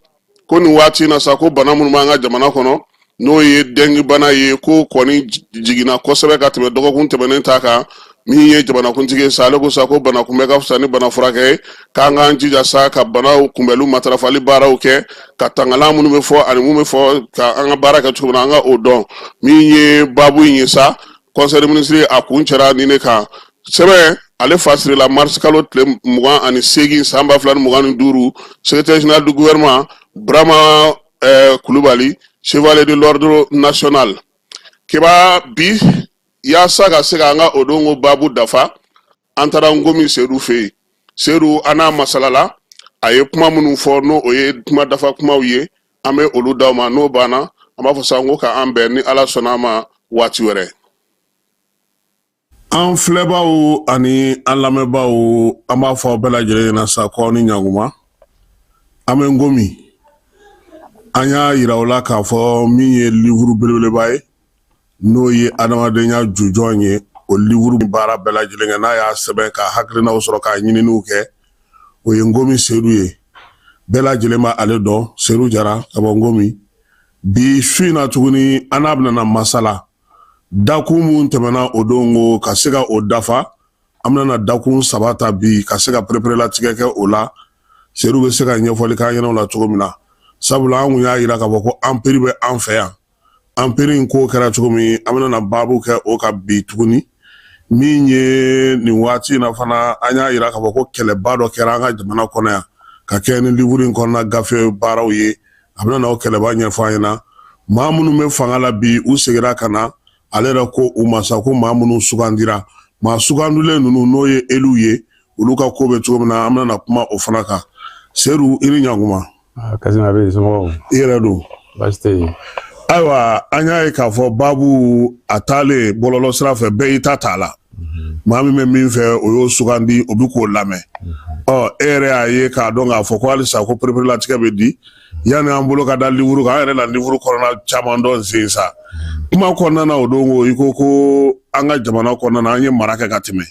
nin waati in na sa, ko bana minnu b'an ka jamana kɔnɔ, n'o ye dengue bana ye, ko kɔni jiginna kosɛbɛ ka tɛmɛ dɔgɔkun tɛmɛnen ta kan. Min ye jamanakuntigi ye sa, ale ko sa ko bana kunbɛ ka fisa ni bana furakɛ ye, k'an k'an jija sa ka banaw kunbɛliw matarafali baaraw kɛ, ka tangalan minnu bɛ fɔ ani mun bɛ fɔ ka an ka baara kɛ cogo min na, an ka o dɔn. Min ye baabu in ye sa, conseil des ministres a kuncɛra nin de kan. Sɛbɛn ale fasirila mars kalo tile 28 san 2025. Secrétaire général du gouvernement Burama Kulubali, chevalier de l'ordre national. Keba, bi yaasa ka se ka an ka o don ko baabu dafa, an taara Ngomi Sedu fɛ yen. Sedu, an n'a masalala, a ye kuma minnu fɔ, n'o o ye kuma dafa kumaw ye, an bɛ olu d'aw ma. N'o banna, an b'a fɔ sa ko k'an bɛn ni Ala sɔnna a ma waati wɛrɛ. An filɛbaw ani an lamɛnbaaw, an b'a fɔ aw bɛɛ lajɛlen ɲɛna sa ko aw ni ɲankuma. An bɛ Ngomi, an y'a yira aw la k'a fɔ min ye livuru belebeleba ye, n'o ye adamadenya jujɔn ye, o livuru baara bɛɛ lajɛlen kɛ, n'a y'a sɛbɛn ka hakilinaw sɔrɔ k'a ɲininiw kɛ, o ye Ngomi Sedu ye. Bɛɛ lajɛlen b'ale dɔn, Sedu Jara ka bɔ Ngomi. Bi su in na tuguni, an n'a bɛna na masala dakun mun tɛmɛna o don ko ka se ka o dafa. An bɛna dakun saba ta bi ka se ka pereperelatigɛ kɛ o la. Sedu bɛ se ka ɲɛfɔli k'an ɲɛna o la cogo min na, sabula an kun y'a yira k'a fɔ ko anpiri bɛ an fɛ yan. Anpiri in ko kɛra cogo min, an bɛna na baabu kɛ o kan bi tuguni. Min ye nin waati in na fana, an y'a yira k'a fɔ ko kɛlɛba dɔ kɛra an ka jamana kɔnɔ yan ka kɛ ni livuru in kɔnɔna gafe baaraw ye. A bɛna na o kɛlɛba ɲɛfɔ an ɲɛna. Maa minnu bɛ fanga la bi, u seginna ka na, ale yɛrɛ ko u ma sa ko maa minnu sugandira, maa sugandilen ninnu, n'o ye élus ye, olu ka ko bɛ cogo min na, an bɛna na kuma o fana kan. Sedu, i ni ɲankuma. Kasim, a bɛ yen, somɔgɔw? I yɛrɛ don? Baasi tɛ yen. Ayiwa, an y'a ye k'a fɔ baabu a taalen bɔlɔlɔ sira fɛ, bɛɛ y'i ta t'a la. Maa min bɛ min fɛ, o y'o sugandi, o bɛ k'o lamɛn. Ɔ, e yɛrɛ y'a ye k'a dɔn k'a fɔ ko halisa ko pereperelatigɛ bɛ di yanni an bolo ka da livuru kan. An yɛrɛ na livuru kɔnɔna caman dɔn sen sa. Kuma kɔnɔna na o don ko i ko ko an ka jamana kɔnɔna na, an ye mara kɛ ka tɛmɛ,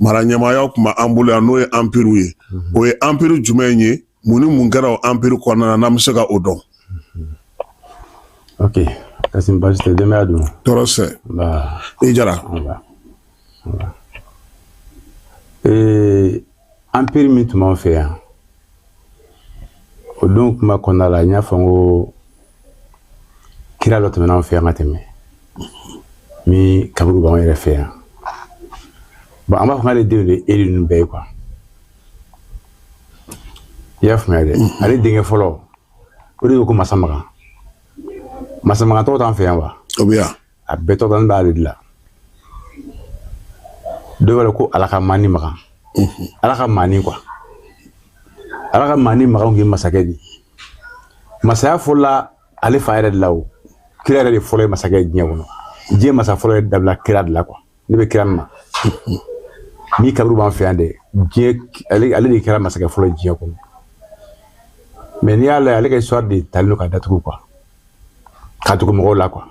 mara ɲɛmaaya tun b'an bolo yan, n'o ye anpiriw ye. O ye anpiri jumɛn ye? Mun ni mun kɛra o anpiri kɔnɔna na, n'an bɛ se ka o dɔn? Ok Kasim, baasi tɛ. Denbaya dun? Tɔɔrɔ sɛ. I Jara. Anpiri min tun b'an fɛ yan o don, kuma kɔnɔna la, n y'a fɔ n ko kira dɔ tɛmɛna an fɛ yan ka tɛmɛ, min kaburu b'anw yɛrɛ fɛ yan. Bon, an b'a fɔ k'ale denw de ye élu ninnu bɛɛ ye quoi. I y'a faamuya dɛ? Ale denkɛ fɔlɔ, o de ko Masa Magan. Masa Magan tɔgɔ t'an fɛ yan wa? O bɛ yan. A bɛɛ tɔgɔ b'ale de la. Dɔw b'a ko Ala ka maani Makan, Ala ka maani quoi. Ala ka maani Makan kun ye masakɛ de ye. Masaya fɔlɔla ale fa yɛrɛ de la. O kira yɛrɛ de fɔlɔ ye masakɛ ye diɲɛ kɔnɔ. Diɲɛ masa fɔlɔ ye dabila kira de la quoi. Ne bɛ kira min ma min kaburu b'an fɛ yan dɛ, diɲɛ ale de kɛra masakɛ fɔlɔ ye diɲɛ kɔnɔ. Mais n'i y'a lajɛ, ale ka histoire de talen don ka datugu quoi, ka tugu mɔgɔw la quoi,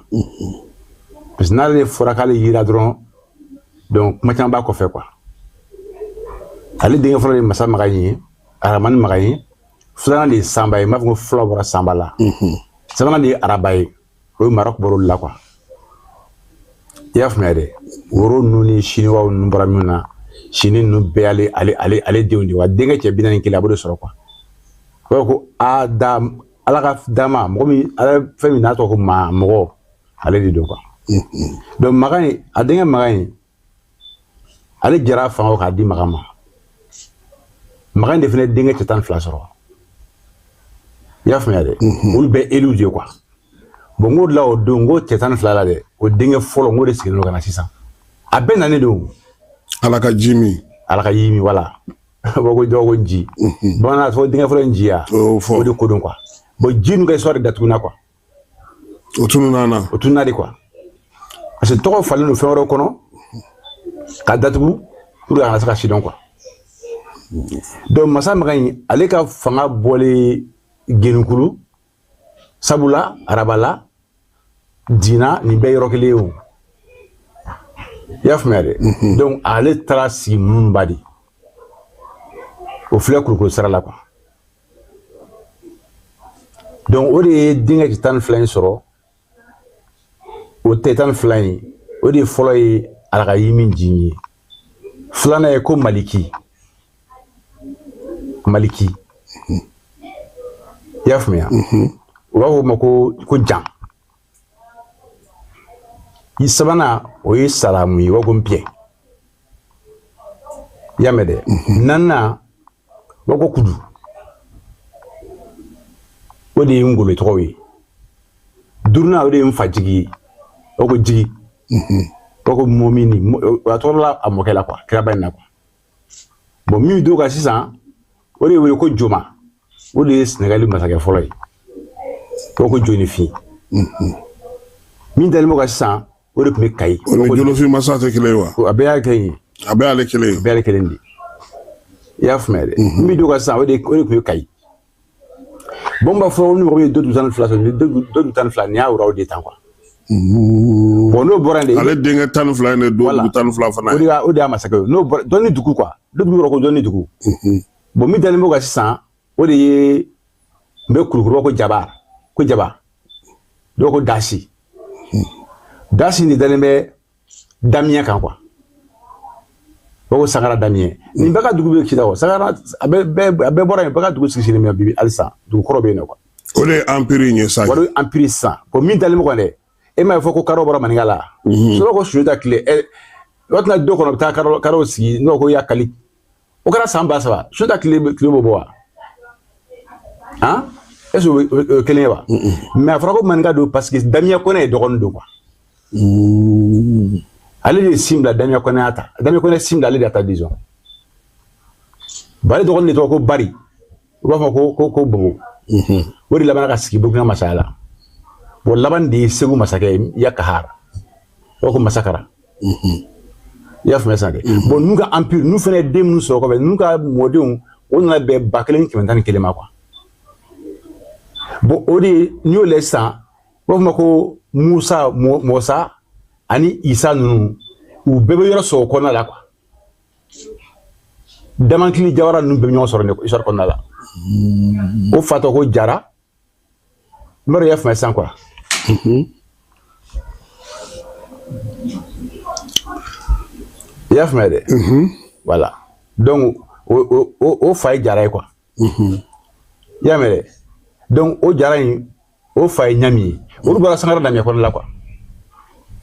parce que n'ale fɔra k'ale yira dɔrɔn, donc kuma caman b'a kɔfɛ quoi. Ale denkɛ fɔlɔ de ye masa Makan ye, Aramani Makan ye. Filanan de ye Sanba ye, n b'a fɔ ko fulaw bɔra Sanba la. Sabanan de ye Araba ye, o ye Maroc bɔra olu la quoi. I y'a faamuya dɛ? Woro ninnu ni siniwaw ninnu bɔra min na, sini ninnu bɛɛ y'ale ale ale ale denw de ye. Wa denkɛ cɛ 41, a b'o de sɔrɔ quoi. O b'a fɔ ko a da Ala ka dama mɔgɔ min, Ala fɛn min n'a tɔgɔ ko maa mɔgɔ, ale de don quoi. Donc Makan in, a denkɛ Makan in, ale jara fanga k'a di Makan ma. Makan in de fana ye denkɛ cɛ 12 sɔrɔ. I y'a faamuya dɛ? Olu bɛɛ éluw de ye quoi. Bon, n k'o de la, o don n ko cɛ 12 la dɛ, o denkɛ fɔlɔ, n k'o de sigilen don ka na sisan. A bɛɛ nanen don. Ala ka ji min. Ala ka ji min, wala ko dɔw ko nji, bamanan fɔ denkɛ fɔlɔ nji ya. O de ko don quoi. Bon, ji ninnu ka histoire de datuguna quoi. O tununna na. O tununna de quoi, parce que tɔgɔ falen don fɛn wɛrɛ kɔnɔ ka datugu pour que a kana se ka sidɔn quoi. Donc masa Makan in, ale ka fanga bɔlen Genikulu, sabula Arabala Dina nin bɛɛ yɔrɔ kelen ye o. I y'a faamuya dɛ? Donc ale taara sigi Munuba de, o filɛ Kulukoro sira la quoi. Donc o de ye denkɛ cɛ 12 in sɔrɔ. O tɛ 12 in, o de fɔlɔ ye Alakayimi jin ye. Filanan ye ko Maliki, Maliki, i y'a faamuya? U b'a fɔ o ma ko Jan. I sabanan, o ye Salamu ye, u b'a fɔ ko Npiyɛ. I y'a mɛn dɛ? Naaninan, u b'a fɔ ko Kudu, o de ye Ngolo tɔgɔw ye. Duurunan, o de ye Nfajigi ye, u b'a fɔ ko Jigi, u b'a fɔ ko Mɔmini, a tɔgɔ la a mɔkɛ la quoi, kiraba in na quoi. Bon, min bɛ d'o kan sisan, o de ye wele ko Joma, o de ye Sɛnɛgali masakɛ fɔlɔ ye, u b'a fɔ ko Jonifin. Min dalen b'o kan sisan, o de tun bɛ Kayi. O ni Jolofin masa tɛ kelen ye wa? A bɛɛ y'a kelen ye. A bɛɛ y'ale kelen ye. A bɛɛ y'ale kelen de ye. I y'a faamuya dɛ? Min bɛ d'o kan sisan, o de tun bɛ Kayi. Bon, n b'a fɔ ni mɔgɔ min ye do 12 sɔrɔ, do 12, nin y'a wuraw de tan quoi. Bon, n'o bɔra yen de. Ale denkɛ 12 in de do dugu 12 fana ye. O de y'a masakɛ ye. N'o bɔra dɔnni dugu quoi, do dugu yɔrɔ ko dɔnni dugu. Bon, min dalen b'o kan sisan, o de ye n bɛ Kulukoro, ko Jaba, ko Jaba, dɔw ko Dasi. Dasi de dalen bɛ Damiyɛn kan quoi, o ko Sangara Damiyɛn. Nin bɛɛ ka dugu bɛ Kita o Sangara, a bɛɛ bɔra yen, bɛɛ ka dugu sigi sigilen bɛ bi halisa, dugu kɔrɔ bɛ yen nɔ quoi. O de ye empire in ye sa. O de ye empire sisan. Bon, min dalen bɛ kɔni dɛ, e m'a ye fɔ ko kadɔ bɔra Maninka la. Sɔrɔ ko Sunjata tile ɛ waati na do kɔnɔ bɛ taa kadɔw sigi, n'o ko yakali, o kɛra san 3000. Sunjata tile b'o bɔ wa? Han, est ce que o ye kelen ye wa? Mais a fɔra ko Maninka don parce que Damiyɛn Kɔnɛ ye dɔgɔnin don quoi. Ale de ye sin bila Damiyɛn Kɔnɛ y'a ta, Damiyɛn Kɔnɛ sin bila ale de y'a ta, disons. Bon, ale dɔgɔnin de tɔgɔ ko Bari, u b'a fɔ ko Bobo. O de labanna ka sigi Burukina masaya la. Bon, laban de ye Segu masakɛ ye, Yakahara, u b'a ko Masakara. I y'a faamuya sisan dɛ? Bon, ninnu ka empire, ninnu fana ye den minnu sɔrɔ kɔfɛ, ninnu ka mɔdenw, o nana bɛn 1111 ma quoi. Bon, o de n'i y'o lajɛ sisan, u b'a fɔ ma ko Musa, Mɔsa ani Isa ninnu, u bɛɛ bɛ yɔrɔ sɔrɔ o kɔnɔna la quoi. Damankili Jawara ninnu bɛɛ bɛ ɲɔgɔn sɔrɔ nin histoire kɔnɔna la. O fa tɔgɔ ko Jara. N b'a dɔn i y'a faamuya sisan quoi. I y'a faamuya dɛ? Voilà, donc o fa ye Jara ye quoi. I y'a mɛn dɛ? Donc o Jara in, o fa ye Ɲami ye. Olu bɔra Sangara Damiyɛ kɔnɔ la quoi.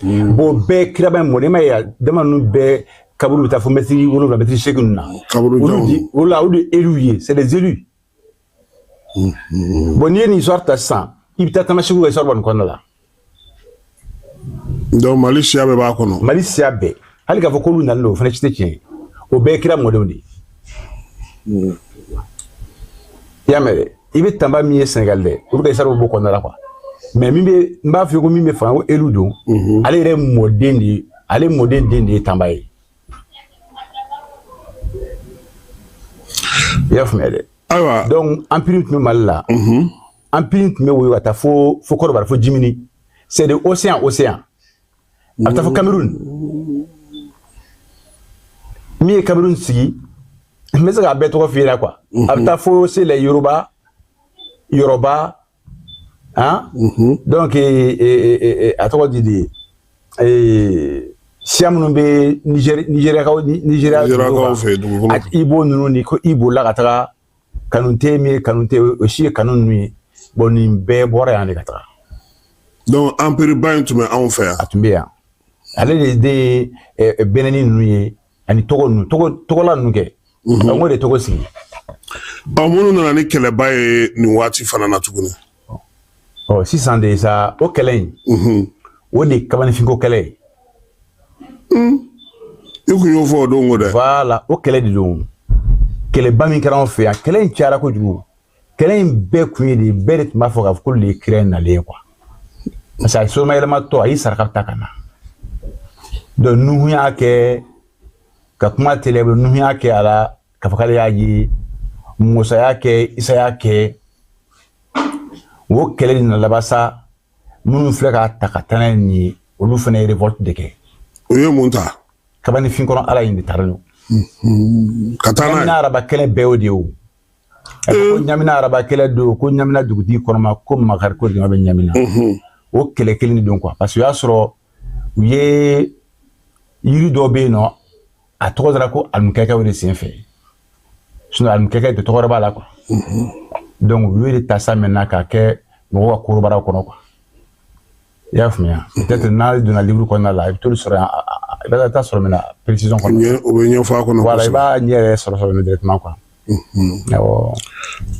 Bon, bɛɛ kiraba in mɔden, i m'a ye dama ninnu bɛɛ kaburu bɛ taa fo mɛtiri 7, mɛtiri 8 ninnu na. Kaburu Olu di olu la, olu de élus ye, c'est des élus. Bon, n'i ye nin histoire ta sisan, i bɛ taa Tamasekuw ka histoire bɔ nin kɔnɔna la. Donc Mali siya bɛɛ b'a kɔnɔ. Mali siya bɛɛ. Hali k'a fɔ k'olu nalen don, o fana si tɛ tiɲɛ ye. O bɛɛ ye kira mɔdenw de ye. I y'a mɛn dɛ, i bɛ Tanba min ye Sénégal dɛ, olu ka histoire bɛ bɔ kɔnɔna la quoi. Mais min bɛ n b'a f'i ye ko min bɛ fanga ko élu don, ale yɛrɛ mɔden de ye, ale mɔden den de ye Tanba ye. I y'a faamuya dɛ. Ayiwa. Donc empire tun bɛ Mali la. Empire tun bɛ woyo ka taa fo Kɔrɔbari, fo Jimini. C'est de océan océan. A bɛ taa fo Cameroun. Min ye Cameroun sigi, n bɛ se k'a bɛɛ tɔgɔ f'i ɲɛna quoi. A bɛ taa fo c'est les Yoruba, Yoruba, hein? Donc a tɔgɔ di de siya minnu bɛ Nigériakaw Nigériakaw fɛ dugukolo. Ibo ninnu ni ko Ibo la ka taga Kanute min ye Kanute, o si ye Kanu ninnu ye. Bon nin bɛɛ bɔra yan de ka taga. Donc empire ba in tun bɛ anw fɛ yan. A tun bɛ yan. Ale de den ye Bɛnɛni ninnu ye ani tɔgɔ ninnu, tɔgɔla ninnu kɛ. N ko de tɔgɔ sigi. Ɔ minnu nana ni kɛlɛba ye nin waati fana na tuguni. Ɔ sisan de sa o kɛlɛ in. O de ye kabanifinko kɛlɛ ye. I kun y'o fɔ o don ko dɛ. Voilà, o kɛlɛ de don. Kɛlɛba min kɛra anw fɛ yan, kɛlɛ in cayara kojugu. Kɛlɛ in bɛɛ kun ye de, bɛɛ de tun b'a fɔ k'a fɔ k'olu de ye kira in nalen ye quoi. Parce que a somayɛlɛmatɔ a y'i saraka ta ka na. Donc Nuhu y'a kɛ ka kuma teliya bolo, Nuhu y'a kɛ a la k'a fɔ k'ale y'a ye, Musa y'a kɛ, Isa y'a kɛ. O kɛlɛ de nana laban sa, minnu filɛ k'a ta ka taa n'a ye nin ye, olu fana ye révolte de kɛ. O ye mun ta? Kabanifin kɔnɔ Ala in de taara n'o. Ka taa n'a ye. Ɲamina araba kɛlɛ bɛɛ y'o de ye o. Ko Ɲamina araba kɛlɛ don, ko Ɲamina dugutigi kɔnɔma, ko Makari ko jama bɛ Ɲamina. O kɛlɛ kelen de don quoi. Parce que o y'a sɔrɔ u ye yiri dɔ bɛ yen nɔ, a tɔgɔ dara ko alimukɛkɛw de sen fɛ. Sinon alimukɛkɛ de tɔgɔ wɛrɛ b'a la quoi. Donc u y'o de ta sa maintenant k'a kɛ mɔgɔw ka korobaraw kɔnɔ quoi. I y'a faamuya? Peut-être n'a donna livre kɔnɔna la, i bɛ t'olu sɔrɔ yan, i bɛ taa sɔrɔ min na précision kɔnɔ. O bɛ ɲɛfɔ a kɔnɔ. Voilà, i b'a ɲɛ yɛrɛ sɔrɔ directement quoi. Awɔ.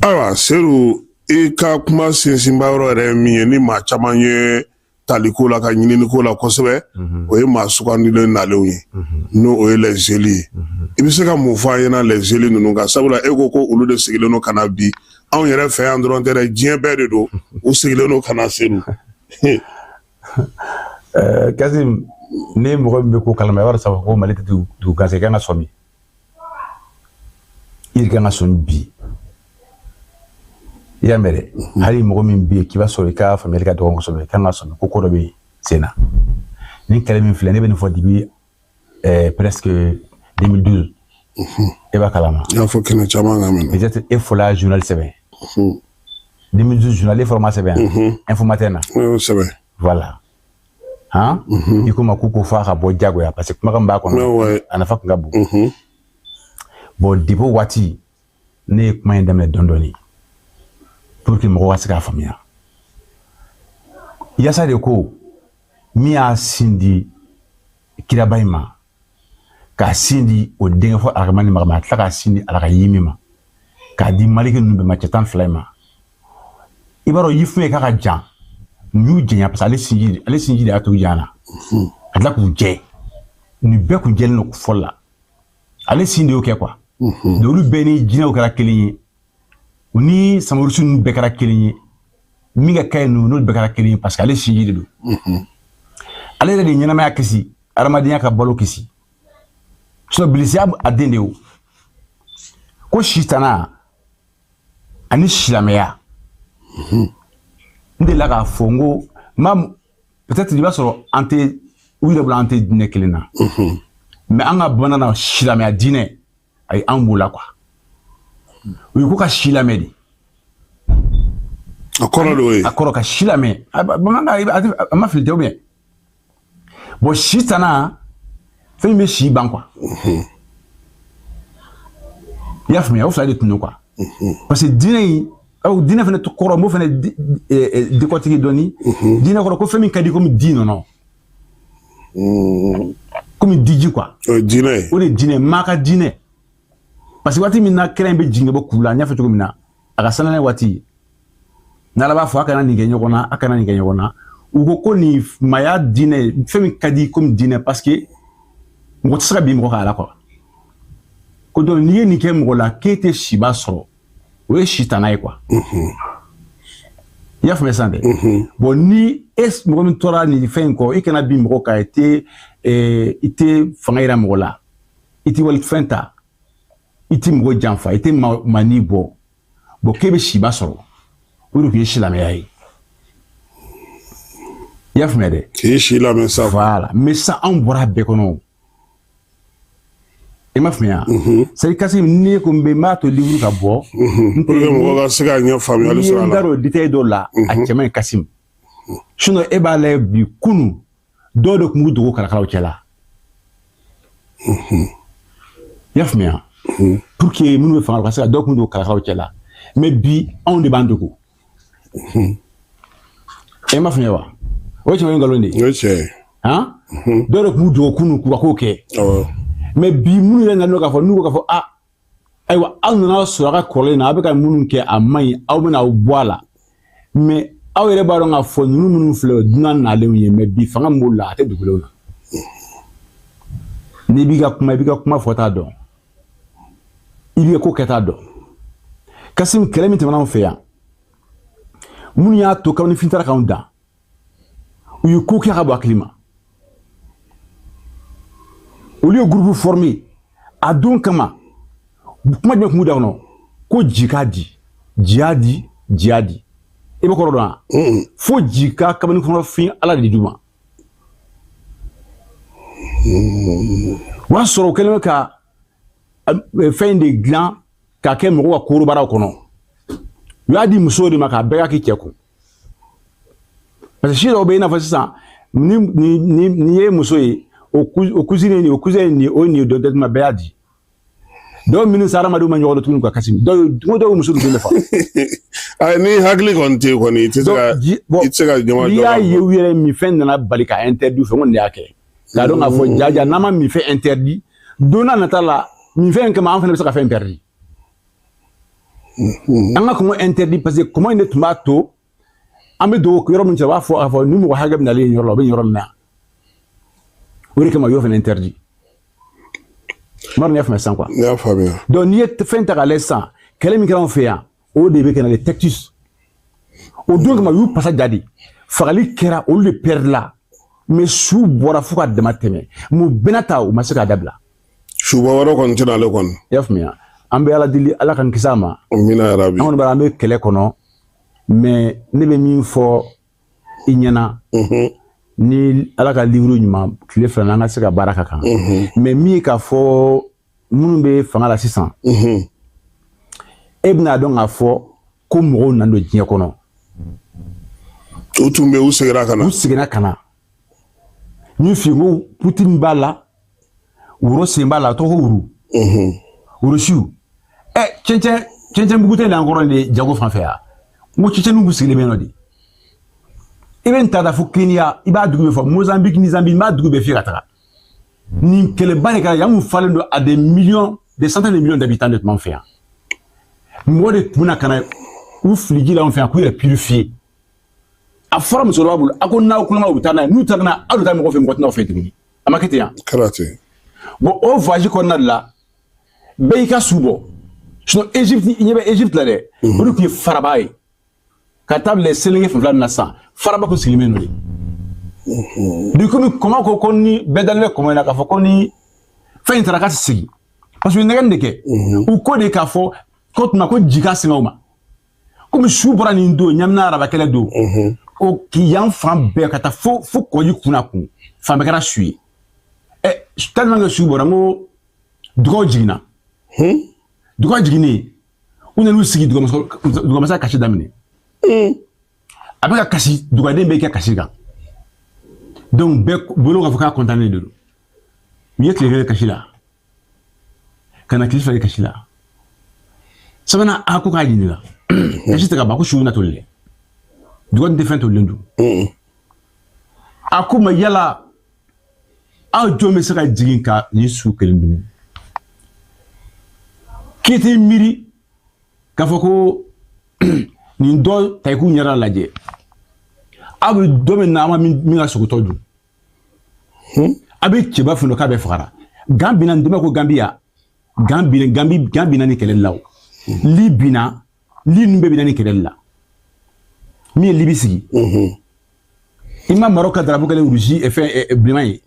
Ayiwa Seydou, i ka kuma sinsinba yɔrɔ yɛrɛ ye min ye ni maa caman ye taliko la ka ɲininiko la kosɛbɛ, o ye maa sugandilen nalenw ye, n'o o ye les élus ye. I bɛ se ka mun fɔ an ɲɛna les élus ninnu kan? Sabula e ko ko olu de sigilen don ka na bi, anw yɛrɛ fɛ yan dɔrɔn tɛ dɛ, diɲɛ bɛɛ de don, u sigilen don ka na Seydou. Kasim, ni mɔgɔ min bɛ ko kalama, i b'a dɔn sa ko Mali tɛ dugu gansan, i kan ka sɔmi. I kan ka sɔmi bi. I y'a mɛn dɛ, hali mɔgɔ min bɛ yen k'i b'a sɔrɔ i ka faamuyali ka dɔgɔ kosɛbɛ, i kan ka sɔmi ko ko dɔ bɛ sen na. Nin kɛlɛ min filɛ, ne bɛ nin fɔ depuis presque 2012. E b'a kalama. I y'a fɔ kɛnɛ caman kan mɛnɛ. Peut-être e fɔla journal sɛbɛn. 2012 journal e fɔlɔ ma sɛbɛn yan. Info Matin na. Ne y'o sɛbɛn. Voilà. Han? I ko ma k'u ko f'a ka bɔ diyagoya parce que kumakan b'a kɔnɔ. A nafa tun ka bon. Bon depuis o waati ne ye kuma in daminɛ dɔɔni dɔɔni pour que mɔgɔw ka se k'a faamuya. Yasa de ko min y'a sin di kiraba in ma, k'a sin di o denkɛ fɔ Arahamani ma, a tila k'a sin di Alakayimi ma, k'a di Maliki ninnu bɛɛ ma, cɛ 12 in ma. I b'a dɔn yifun ye k'a ka jan, mun y'u janya parce que ale sinji de y'a to u janyana. Ka tila k'u jɛ, nin bɛɛ kun jɛlen don fɔlɔ la, ale sin de y'o kɛ quoi. Donc olu bɛɛ ni jinɛw kɛra kelen ye, u ni samarusi ninnu bɛɛ kɛra kelen ye, min ka kaɲi ninnu n'olu bɛɛ kɛra kelen ye parce que ale sinji de don. Ale yɛrɛ de ye ɲɛnamaya kisi, adamadenya ka balo kisi. Sinon bilisi y'a a den de ye o. Ko sitana ani silamɛya. N delila k'a fɔ n ko ma peut-être i b'a sɔrɔ an tɛ u yɛrɛ bolo an tɛ diinɛ kelen na. Mais an ka bamanan na silamɛya diinɛ ayi an b'o la quoi. U ye ko ka si lamɛn de. A kɔrɔ de y'o ye. A kɔrɔ ka si lamɛn. Bamanankan a ma fili tɛ ou bien? Bon si tana fɛn min bɛ si ban quoi. I y'a faamuya o fila de tun don quoi. Parce que diinɛ in aw diinɛ fana kɔrɔ n b'o fana décortiquer dɔɔni. Diinɛ kɔrɔ ko fɛn min ka di komi di nɔnɔ. Komi diji quoi. O ye diinɛ ye. O de ye diinɛ ye, maa ka diinɛ. Parce que waati min na kira in bɛ jigin ka bɔ kulu la, n y'a fɔ cogo min na, a ka sananɛ waati, n'Ala b'a fɔ a kana nin kɛ ɲɔgɔn na, a kana nin kɛ ɲɔgɔn na, u ko ko nin maaya diinɛ, fɛn min ka di komi diinɛ, parce que Mɔgɔ tɛ se ka bin mɔgɔ kan a la quoi. Ko donc n'i ye nin kɛ mɔgɔ la k'e tɛ siba sɔrɔ, o ye sitana ye quoi. I y'a faamuya sisan dɛ. Bon, ni e mɔgɔ min tora nin fɛn in kɔ, i kana bin mɔgɔ kan, i tɛ fanga yira mɔgɔ la, i tɛ walifɛn ta, i tɛ mɔgɔ janfa, i tɛ mani bɔ. Bon, k'e bɛ siba sɔrɔ, o de tun ye silamɛya ye. I y'a faamuya dɛ. K'i si lamɛn sa. Voilà, mais sisan anw bɔra a bɛɛ kɔnɔ. I m'a faamuya? C'est à dire Kassim, ni ko n bɛ n b'a to livre ka bɔ. Pour que mɔgɔw ka se ka ɲɛ faamuyali sɔrɔ a la. N'i ye n da don détail dɔw la, a cɛ man ɲi Kassim. Sinon e b'a lajɛ bi, kunun dɔw de tun b'u dogo kalakalaw cɛ la. I y'a faamuya? Pour que minnu bɛ fanga la, u ka se ka dɔw tun dogo kalakalaw cɛ la. Mais bi anw de b'an dogo. E m'a faamuya wa? O ye tiɲɛ ye nkalon de ye? O ye tiɲɛ ye. Han? Dɔw de tun b'u dogo kunun k'u ka kow kɛ. Awɔ. Mais bi minnu yɛrɛ nana k'a fɔ, n'u ko k'a fɔ a ayiwa, aw nana sɔrɔ a ka kɔrɔlen na, a bɛ ka minnu kɛ a man ɲi, aw bɛna aw bɔ a la. Mais aw yɛrɛ b'a dɔn k'a fɔ ninnu minnu filɛ, dunan nalenw ye, mais bi fanga min b'u la, a tɛ dugulenw na. N'i b'i ka kuma, i b'i ka kuma fɔta dɔn, i b'i ka ko kɛta dɔn. Kassim, kɛlɛ min tɛmɛna anw fɛ yan, minnu y'a to kabini fin taara k'anw dan, u ye ko kɛ ka bɔ hakili ma. Olu ye groupe formé a don kama. Kuma jumɛn tun b'u da kɔnɔ? Ko ji k'a di, ji y'a di, ji y'a di. I bɛ kɔrɔ dɔn wa? Fo ji ka kabini kɔnɔ fin Ala de d'u ma. O y'a sɔrɔ u kɛlen bɛ ka fɛn in de dilan k'a kɛ mɔgɔw ka korobaraw kɔnɔ. U y'a di musow de ma k'a bɛɛ ka k'i cɛ kun. Parce que si dɔw bɛ yen, i n'a fɔ sisan ni ye muso ye, o cousine ye nin, o cousin ye nin, o ye nin ye, dɔ tuma bɛɛ y'a di. Dɔw minnu sa hadamadenw ma ɲɔgɔn dɔn tuguni ka kasi. Dɔw muso dun bɛ fa. Ayi, ni hakili kɔni tɛ yen kɔni, i tɛ se ka ɲama jɔ. N'i y'a ye u yɛrɛ minfɛn nana bali ka interdit fɛ, n ko nin de y'a kɛ. K'a dɔn k'a fɔ jaja n'an ma minfɛn interdit, don n'a nata la minfɛn in kama an fana bɛ se ka fɛn interdit. An ka kɔngɔ interdit parce que kɔngɔ in de tun b'a to an bɛ don yɔrɔ min cɛ, u b'a fɔ k'a fɔ ni mɔgɔ hakɛ bɛ nalen yen yɔrɔ la, u bɛ nin yɔrɔ min na. O de kama u y'o fana interdit. M'a dɔn n'i y'a faamuya sisan quoi. N y'a faamuya. Donc n'i ye fɛn ta k'a lajɛ sisan, kɛlɛ min kɛra anw fɛ yan, o de bɛ ka na les tactiques. O don kama u y'u pasa ja de. Fagali kɛra, olu de perdre. Mais su bɔra fo ka dama tɛmɛ. Mun bɛna ta, u ma se k'a dabila. Suba wɛrɛ kɔni tɛna ale kɔni. I y'a faamuya? An bɛ Ala deli, Ala k'an kisi a ma. Amina yarabi. An kɔni b'a an bɛ kɛlɛ kɔnɔ, mais ne bɛ min fɔ i ɲɛna. Ni Ala ka livre ɲuman tile fila n'an ka se ka baara ka kan. Mais min ye k'a fɔ minnu bɛ fanga la sisan, e bɛna dɔn k'a fɔ ko mɔgɔw nana don diɲɛ kɔnɔ. U tun bɛ, u seginna ka na. U seginna ka na. N y'u f'i ye ko Poutine b'a la, woro sen b'a la, a tɔgɔ ko wuru. Worosiw. Ɛ cɛncɛn bugu tɛ nin kɔrɔ de jago fan fɛ yan. N ko cɛncɛnninw kun sigilen bɛ yen nɔ de. I bɛ nin ta fo Kenya, i b'a dugu bɛɛ fɔ, Mozambique ni Zambie, n b'a dugu bɛɛ f'i ka taga. Nin kɛlɛba de kɛra yan, mun falen don à des millions, des centaines de millions d'habitants de tun b'an fɛ yan. Mɔgɔ de tun bɛna ka na u fili ji la anw fɛ yan k'u yɛrɛ purifier. A fɔra musokɔrɔba bolo, a ko n'aw kulonkɛ u bɛ taa n'a ye, n'u taara n'a ye, aw de taa mɔgɔ fɛ, mɔgɔ tɛna aw fɛ tuguni. A ma kɛ ten yan. Kɛra ten. Bon, o voyage kɔnɔna de la, bɛɛ y'i ka su bɔ. Sinon Égypte, i ɲɛ bɛ Égypte la dɛ, o de tun ye faraba ye. Ka taa bila Selenge fanfɛla nin na sisan, faraba kun sigilen bɛ yen nɔ de. Du komi kɔmɔ ko ni bɛɛ dalen bɛ kɔmɔ in na k'a fɔ ko ni fɛn in taara k'a tɛ segin. Parce que nɛgɛnni de kɛ. U ko de k'a fɔ ko tuma ko ji ka sin aw ma. Komi su bɔra nin don, Ɲamina araba kɛlɛ don. O k'i yan fan bɛɛ ka taa fo kɔji kunna kun. Fan bɛɛ kɛra su ye. Ɛ tellement que su bɔra, n ko dugaw jiginna. Dugaw jiginnen, u nan'u sigi dugumasa kasi daminɛ. A bɛ ka kasi, dugaden bɛ kɛ kasi kan. Donc bɛɛ bolo k'a fɔ k'a kɔntannen de don. U ye tile kelen kasi la, ka na tile fila kɛ kasi la. Sabanan a ko k'a ɲininka. Kasi tɛ ka ban, ko su bɛna toli dɛ. Dugaden tɛ fɛn tolilen dun. A ko ma yala aw jɔn bɛ se ka jigin ka nin su kelen dun? K'i t'i miiri k'a fɔ ko nin dɔ ta i k'u ɲɛda lajɛ. Aw bɛ dɔ min na, an ma min ka sogotɔ dun. A bɛ cɛba fɛn dɔ k'a bɛɛ fagara. Gan binna, n dɛmɛ ko Gambiya, Gan binna, Gambi, Gan binna ni kɛlɛ la o. Li binna, Li ninnu bɛɛ binna ni kɛlɛ la. Min ye Libi sigi. I ma Maroc ka drapeau kɛlen rouge fɛn bilenman ye.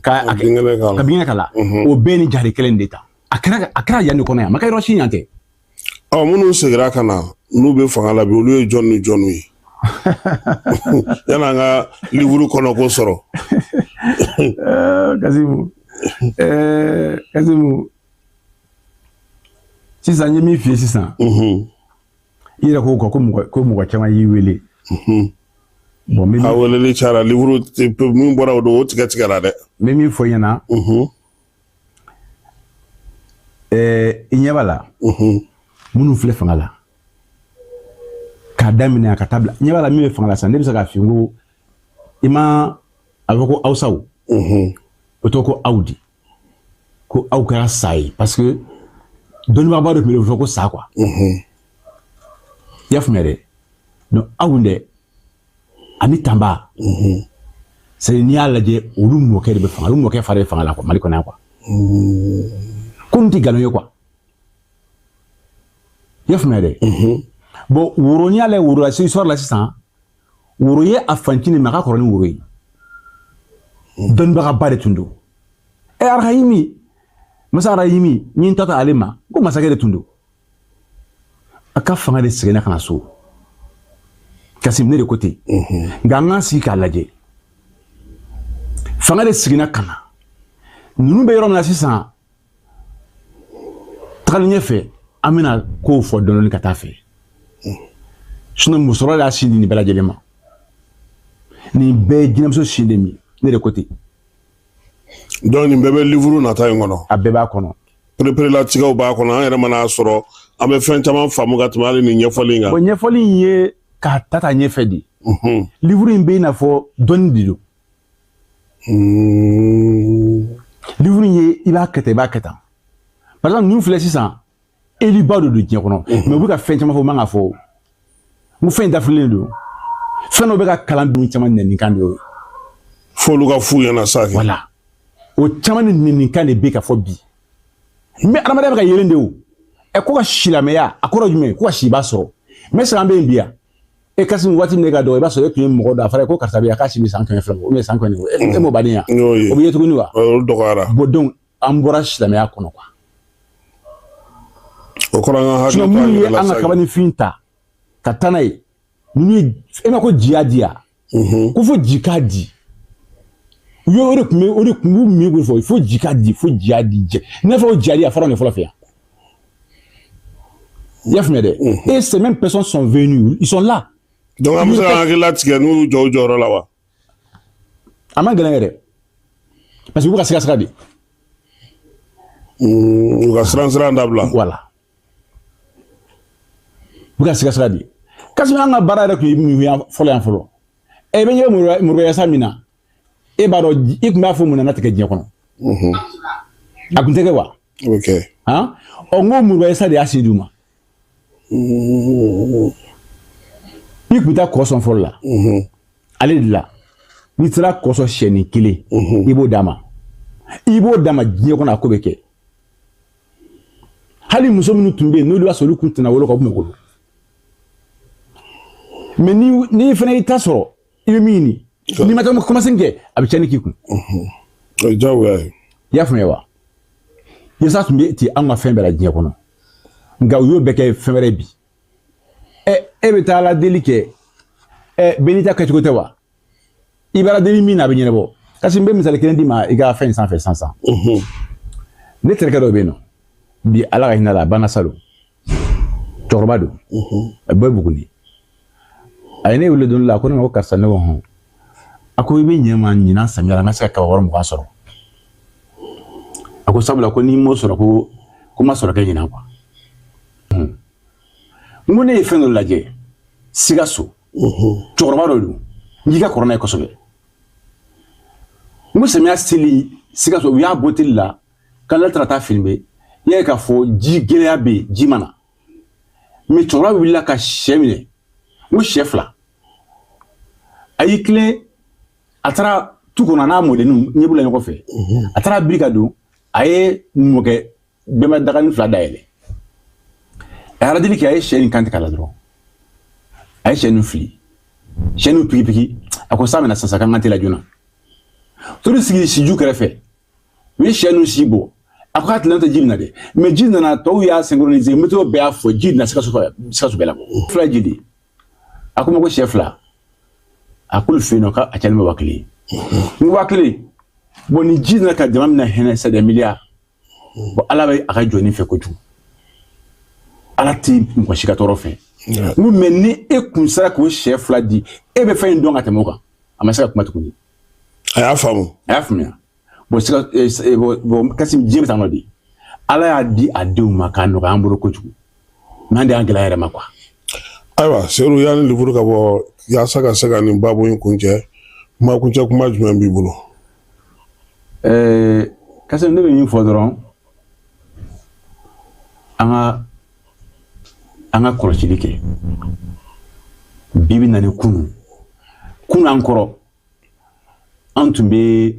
Ka ka binkɛnɛ k'a la. O bɛɛ ni jari kelen de ta. A kɛra yan de kɔnɔ yan. A ma kɛ yɔrɔ si yan tɛ. Ɔ, minnu seginna ka na n'u bɛ fanga la bi, olu ye jɔn ni jɔnw ye? Yan'an ka livre kɔnɔ ko sɔrɔ. Kasimu, Kasimu, sisan n ye min f'i ye sisan, i yɛrɛ ko mɔgɔ caman y'i wele. Bon, a weleli cayara, livre min bɔra o don, o tigɛ tigɛra dɛ. N bɛ min fɔ i ɲɛna, i ɲɛ b'a la, minnu filɛ fanga la k'a daminɛ ka taa bila, ɲɛ b'a la min bɛ fanga la sisan, ne bɛ se k'a f'i ye ko i ma a fɔ ko Awusaw, o tɔgɔ ko aw di ko aw kɛra sa ye, parce que dɔnnibagaba dɔ tun bɛ yen, o bɛ fɔ ko sa quoi. I y'a faamuya dɛ? Donc aw dɛ ani Tanba, c'est n'i y'a lajɛ, olu mɔkɛ de bɛ fanga, olu mɔkɛ fa de bɛ fanga la quoi, Mali kɔnɔ yan quoi. Ko nin tɛ nkalon ye quoi, i y'a faamuya dɛ? Bon, Woro, n'i y'a lajɛ Woro la histoire la sisan, Woro ye a fancinin mais a ka kɔrɔ ni Woro ye, dɔnnibagaba de tun don. Ɛ, Arahimi, masa Arahimi, n ye n ta ta ale ma ko masakɛ de tun don. A ka fanga de seginna ka na so. Kasim, ne de ko ten, nka an k'an sigi k'a lajɛ, fanga de seginna ka na. Ninnu bɛ yɔrɔ min na sisan, tagalen ɲɛfɛ, an bɛna kow fɔ dɔɔni dɔɔni ka taa fɛ. Sinon musokɔrɔba y'a sin di nin bɛɛ lajɛlen ma, nin bɛɛ ye jinɛmuso sin de min, ne de ko ten. Donc nin bɛɛ bɛ livre nata in kɔnɔ. A bɛɛ b'a kɔnɔ. Pereperelatigɛw b'a kɔnɔ. An yɛrɛ mana sɔrɔ, an bɛ fɛn caman faamu ka tɛmɛ hali nin ɲɛfɔli in kan. Bon, ɲɛfɔli in ye k'a ta ta ɲɛfɛ de. Livre in bɛ i n'a fɔ dɔnni de don. Livre in ye, i b'a kɛ tan, i b'a kɛ tan. Par exemple, ninnu filɛ sisan, éluba de don diɲɛ kɔnɔ, mais u bɛ ka fɛn caman fɔ, u man ka fɔ. N ko fɛn in dafirilen don, fɛn dɔ bɛ ka kalan dun caman nɛnikan de y'o ye. F'olu ka f'u ɲɛna sa kɛ. Voilà, o caman ni nɛnikan de bɛ ka fɔ bi. Mais adamadenya bɛ ka yelen de o. Ɛ, ko ka silamɛya, a kɔrɔ jumɛn? Ko ka siba sɔrɔ. Mais sisan an bɛ yen bi yan, e Kasimu, waati min e ka dɔgɔ, i b'a sɔrɔ e tun ye mɔgɔ dɔ, a fɔra ko karisa bɛ yan, k'a si bɛ san 200 bɔ, san 100, e m'o baden yan, o bɛ ye tuguni wa? O dɔgɔyara. Bon, donc an bɔra silamɛya kɔnɔ quoi. O kɔrɔ, an ka hakili to an yɛrɛ la. Minnu ye an ka kabanifin ta ka taa n'a ye, ninnu ye, e ma ko ji y'a di yan, ko fo ji k'a di u ye, o de tun bɛ, o de tun b'u min k'o fɔ, fo ji k'a di, fo ji y'a di jɛ. N'a fɔ ko ji y'a di, a fɔra nin fɔlɔ fɛ yan, i y'a faamuya dɛ? Et ces mêmes personnes sont venues, ils sont là. Donc an bɛ se ka hakili latigɛ n'u y'u jɔ u jɔyɔrɔ la wa? A man gɛlɛn yɛrɛ, parce que u bɛ ka siga siga de. U ka siran siran dabila. Voilà, u bɛ ka siga siga de. Kasimi, an ka baara yɛrɛ tun ye min ye fɔlɔ yan fɔlɔ, ɛ, i bɛ ɲɛ bɛ Moribo min na, e b'a dɔn, i tun b'a fɔ mun na n'a tɛ kɛ diɲɛ kɔnɔ? A tun tɛ kɛ wa? O bɛ kɛ. Han, ɔ, n ko Moribo de y'a se d'u ma. I tun bɛ taa kɔ sɔn fɔlɔ la, ale de la, n'i sera kɔ sɔn siyɛnni kelen, i b'o d'a ma, i b'o d'a ma, diɲɛ kɔnɔ a ko bɛ kɛ. Hali muso minnu tun bɛ yen, n'olu b'a sɔrɔ olu kun tɛna wolo ka u tun bɛ wolo. Mais ni fana y'i ta sɔrɔ, i bɛ min ɲini, n'i ma taa kɔmasegin kɛ, a bɛ tiɲɛni k'i kun. O ye diyagoya ye. I y'a faamuya wa? Yasa tun bɛ ten anw ka fɛn bɛɛ la diɲɛ kɔnɔ, nka u y'o bɛɛ kɛ fɛn wɛrɛ bi. Ɛ, e bɛ taa ala deli kɛ, ɛ, bɛɛ n'i ta kɛcogo tɛ wa? I bɛ ala deli min na, a bɛ ɲɛnabɔ. Kasi, n bɛ misali kelen d'i ma i ka fɛn in sanfɛ sisan sisan. Ne terikɛ dɔ bɛ yen nɔ bi, Ala ka hinɛ la, a banna salon, cɛkɔrɔba don, a bɛ Buguni. A ye ne wele don dɔ la, a ko ne ma ko karisa, ne ko hɔn. A ko i bɛ ɲɛ ma ɲinan samiya la, n ka se ka kabakɔrɔ 20 sɔrɔ. A ko sabula ko n'i m'o sɔrɔ, ko n ma sɔrɔ kɛ ɲinan quoi. N ko ne ye fɛn dɔ lajɛ Sikaso, cɛkɔrɔba dɔ don, n k'i ka kɔrɔ n'a ye kosɛbɛ. N ko samiya seli Sikaso, u y'a bɔ teli la k'an taara taa filmer, i y'a ye k'a fɔ ji gɛlɛya bɛ yen, ji ma na, mais cɛkɔrɔba wulila ka sɛ minɛ, n ko sɛ fila, a y'i tilen, a taara tu kɔnɔ, a n'a mɔdenninw ɲɛ b'u la ɲɔgɔn fɛ, a taara biri ka don. A ye mɔkɛ bɛnba daganin fila dayɛlɛ, a ye aladeli kɛ, a ye sɛ nin kantigɛ a la dɔrɔn, a ye sɛ nin fili, sɛ nin pikipiki. A ko san bɛna sisan, k'an ka teliya joona. Tori sigi siju kɛrɛfɛ, u ye sɛ ninnu si bɔ. A ko k'a tilen tɛ ji bɛna dɛ, mais ji nana, tɔw y'a synchroniser, météo bɛɛ y'a fɔ ji nana Sikaso, Sikaso bɛɛ labɔ fila ji de. A ko ma ko sɛ fila, a k'olu fɛ yen nɔ k'a cayalen bɛ 1000 ye. N ko 1000, bon, ni ji nana ka jama minɛ hinɛ, c'est des milliards. Bon, Ala bɛ a ka jɔni fɛ kojugu, Ala tɛ mɔgɔ si ka tɔɔrɔ fɛ. N ko mais ni e kun sera k'o sɛ fila di, e bɛ fɛn in dɔn ka tɛmɛ o kan. A ma se ka kuma tuguni. A y'a faamu. A y'a faamuya. Bon, sika bon, Kasim, diɲɛ bɛ taa nɔ de. Ala y'a di a denw ma k'a nɔgɔya an bolo kojugu, mais an de y'an gɛlɛya yɛrɛ ma quoi. Ayiwa Seyidu, yanni livre ka bɔ, yaasa ka se ka nin baabu in kuncɛ, kuma kuncɛ kuma jumɛn b'i bolo? Kasim, ne bɛ min fɔ dɔrɔn, an ka kɔlɔsili kɛ. Bi bi na ni kunu kunu, an kɔrɔ, an tun bɛ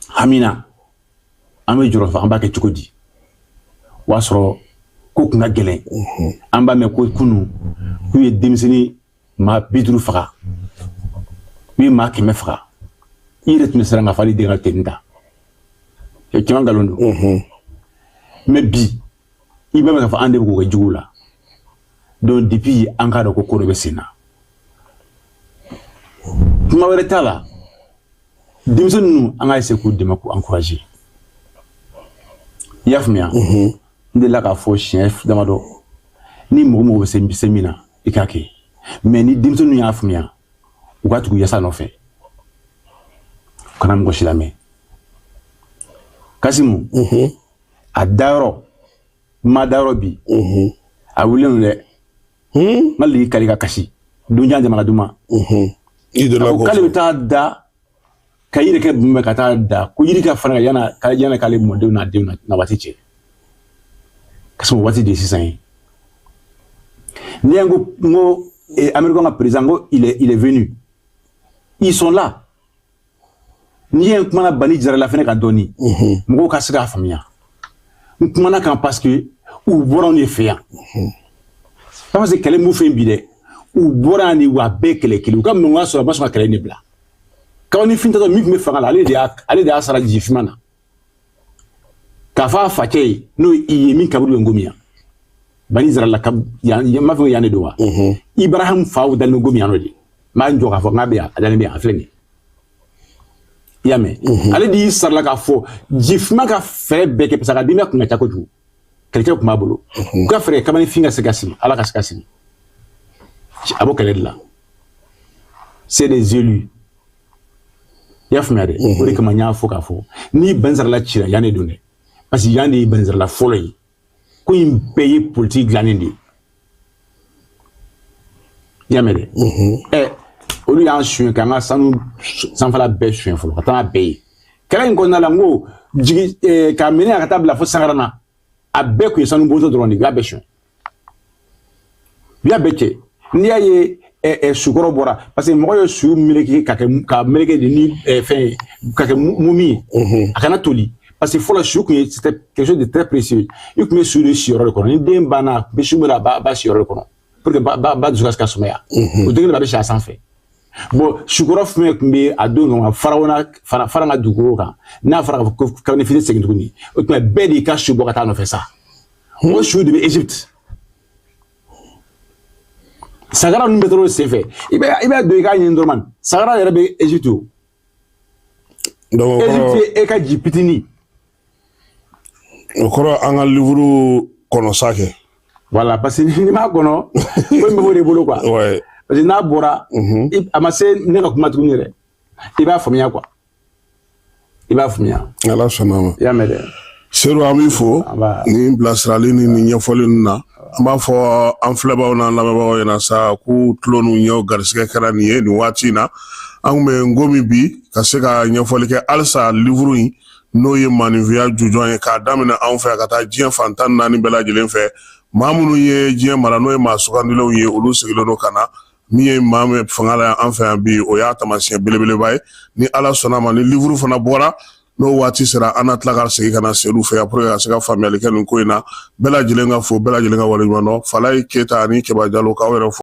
hamina, an bɛ jɔrɔ fɔ an b'a kɛ cogo di. O y'a sɔrɔ ko kun ka gɛlɛn. An b'a mɛn ko kunu k'u ye denmisɛnnin maa 50 faga, u ye maa 100 faga. I yɛrɛ tun bɛ siran k'a fɔ hali den ka tenue ta, caman nkalon don. Mais bi, i b'a mɛn k'a fɔ an de bɛ k'o kɛ juguw la. Donc depuis, an k'a dɔn ko ko dɔ bɛ sen na, kuma wɛrɛ t'a la. Denmisɛnnin ninnu, an ka essayer k'u dɛmɛ, k'u encourager. I y'a faamuya? N delila k'a fɔ siɲɛ damadɔ, ni mɔgɔ mɔgɔ bɛ se min na, i k'a kɛ. Mais ni denmisɛnninw y'a faamuya, u ka tugu yasa nɔfɛ, u kana mɔgɔ si lamɛn. Kasimu, a dayɔrɔ ma dayɔrɔ bi, a wulilen don dɛ. N ka ligi kari ka kasi donjan jamana duman. I delila a ko k'o k'ale fɔ. Bɛ taa da ka yiri kɛ bumɛ ka taa da ko yiri ka fana yana ka yana k'ale mɔdenw n'a denw na waati cɛ. Kasɔrɔ o waati de ye sisan ye. N'i y'an ko n ko américain ka président ko il est venu, ils sont là. N'i ye n kumana Bani Jarala fɛnɛ kan dɔɔni, mɔgɔw ka se k'a faamuya n kumana kan, parce que u bɔra anw de fɛ yan. Pas parce que kɛlɛ m'u fɛ yen bi dɛ, u bɔra yan de, wa bɛɛ kɛlɛ kelen. U ka mankan sɔrɔ, a ma sɔn ka kɛlɛ in de bila. Kabini fintatɔ min tun bɛ fanga la, ale de y'a sara jifinma na k'a fɔ a facɛ ye, n'o ye i ye min kaburu bɛ Ngomi yan, Bani Zarala ka yan, n b'a fɔ ko yan de don wa. Ibrahim faw dalen bɛ Ngomi yan nɔ de. N b'a jɔ k'a fɔ n k'a bɛ yan, a dalen bɛ yan, a filɛ nin ye. I y'a mɛn? Ale de y'i sarala k'a fɔ jifinma ka fɛɛrɛ bɛɛ kɛ, parce que a ka denbaya kun ka ca kojugu, kɛlɛkɛw tun b'a bolo. U ka fɛɛrɛ kabini fin ka se ka sigi, Ala ka se ka sigi, a b'o kɛlɛ de la. C'est des élus, i y'a faamuya dɛ? O de kama n y'a fɔ k'a fɔ ni Banzarala cira, yan de don dɛ, parce que yan de ye Banzarala fɔlɔ ye. Ko in bɛɛ ye politique dilannen de ye, i y'a mɛn dɛ? Olu y'an suɲɛ k'an ka sanu sanfɛla bɛɛ suɲɛ fɔlɔ ka taa n'a bɛɛ ye. Kɛlɛ in kɔnɔna la, n ko jigi k'a minɛ ka taa bila fo Sangarana, a bɛɛ kun ye sanu bonso dɔrɔn de ye. U y'a bɛɛ suɲɛ, u y'a bɛɛ cɛ. N'i y'a ye sukɔrɔ bɔra, parce que mɔgɔ ye su meleke ka kɛ ka meleke de ni fɛn ye ka kɛ mumi ye, a kana toli, parce que fɔlɔ su kun ye, c'était quelque chose de très précieux. I kun bɛ su de siyɔrɔ de kɔnɔ, ni den banna, a bɛ su bɛ a ba siyɔrɔ de kɔnɔ pour que ba dusu ka se ka sumaya. O den a bɛ si a sanfɛ. Bon, sukɔrɔ fɛn tun bɛ a don kama farawuna fara fara ka dugukolo kan. N'a fɔra k'a fɔ ko kabini fitiri segin tuguni, o tuma bɛɛ de y'i ka su bɔ ka taa nɔfɛ sa. O su de bɛ Égypte. Sagara ninnu bɛ tɔrɔ sen fɛ, i bɛ don i k'a ɲini dɔrɔn, sagara yɛrɛ bɛ Égypte o. Donc o kɔrɔ Égypte ye e ka ji pitini. O kɔrɔ, an ka livre kɔnɔ sa kɛ. Voilà, parce que n'i m'a kɔnɔ, ko in bɛ b'o de bolo quoi. Parce que n'a bɔra, a ma se ne ka kuma tuguni yɛrɛ, i b'a faamuya quoi, i b'a faamuya. Ala sɔnna a ma. I y'a mɛn dɛ? Seyidu, an b'i fo An b'a. nin bilasirali ni nin ɲɛfɔli ninnu na. An b'a fɔ an filɛbagaw n'an lamɛnbagaw ɲɛna sa k'u tulo n'u ɲɛw garisɛgɛ kɛra nin ye nin waati in na. An kun bɛ Ngomi bi ka se ka ɲɛfɔli kɛ halisa livre in, n'o ye maninfinya jujɔn ye, k'a daminɛ anw fɛ ka taa diɲɛ fan 14 bɛɛ lajɛlen fɛ. Maa minnu ye diɲɛ mara, n'o ye maa sugandilenw ye, olu sigilen don ka na min ye maa min fanga la an fɛ yan bi, o y'a taamasiyɛn belebeleba ye. Ni Ala sɔnna a ma, ni livre fana bɔra. N'o waati sera, an na tila ka segin ka na Sedu fɛ yan pour que ka se ka faamuyali kɛ nin ko in na. Bɛɛ lajɛlen ka fo, bɛɛ lajɛlen ka waleɲuman dɔn. Falayi Keyita ani Keba Jalo, k'aw yɛrɛ fo.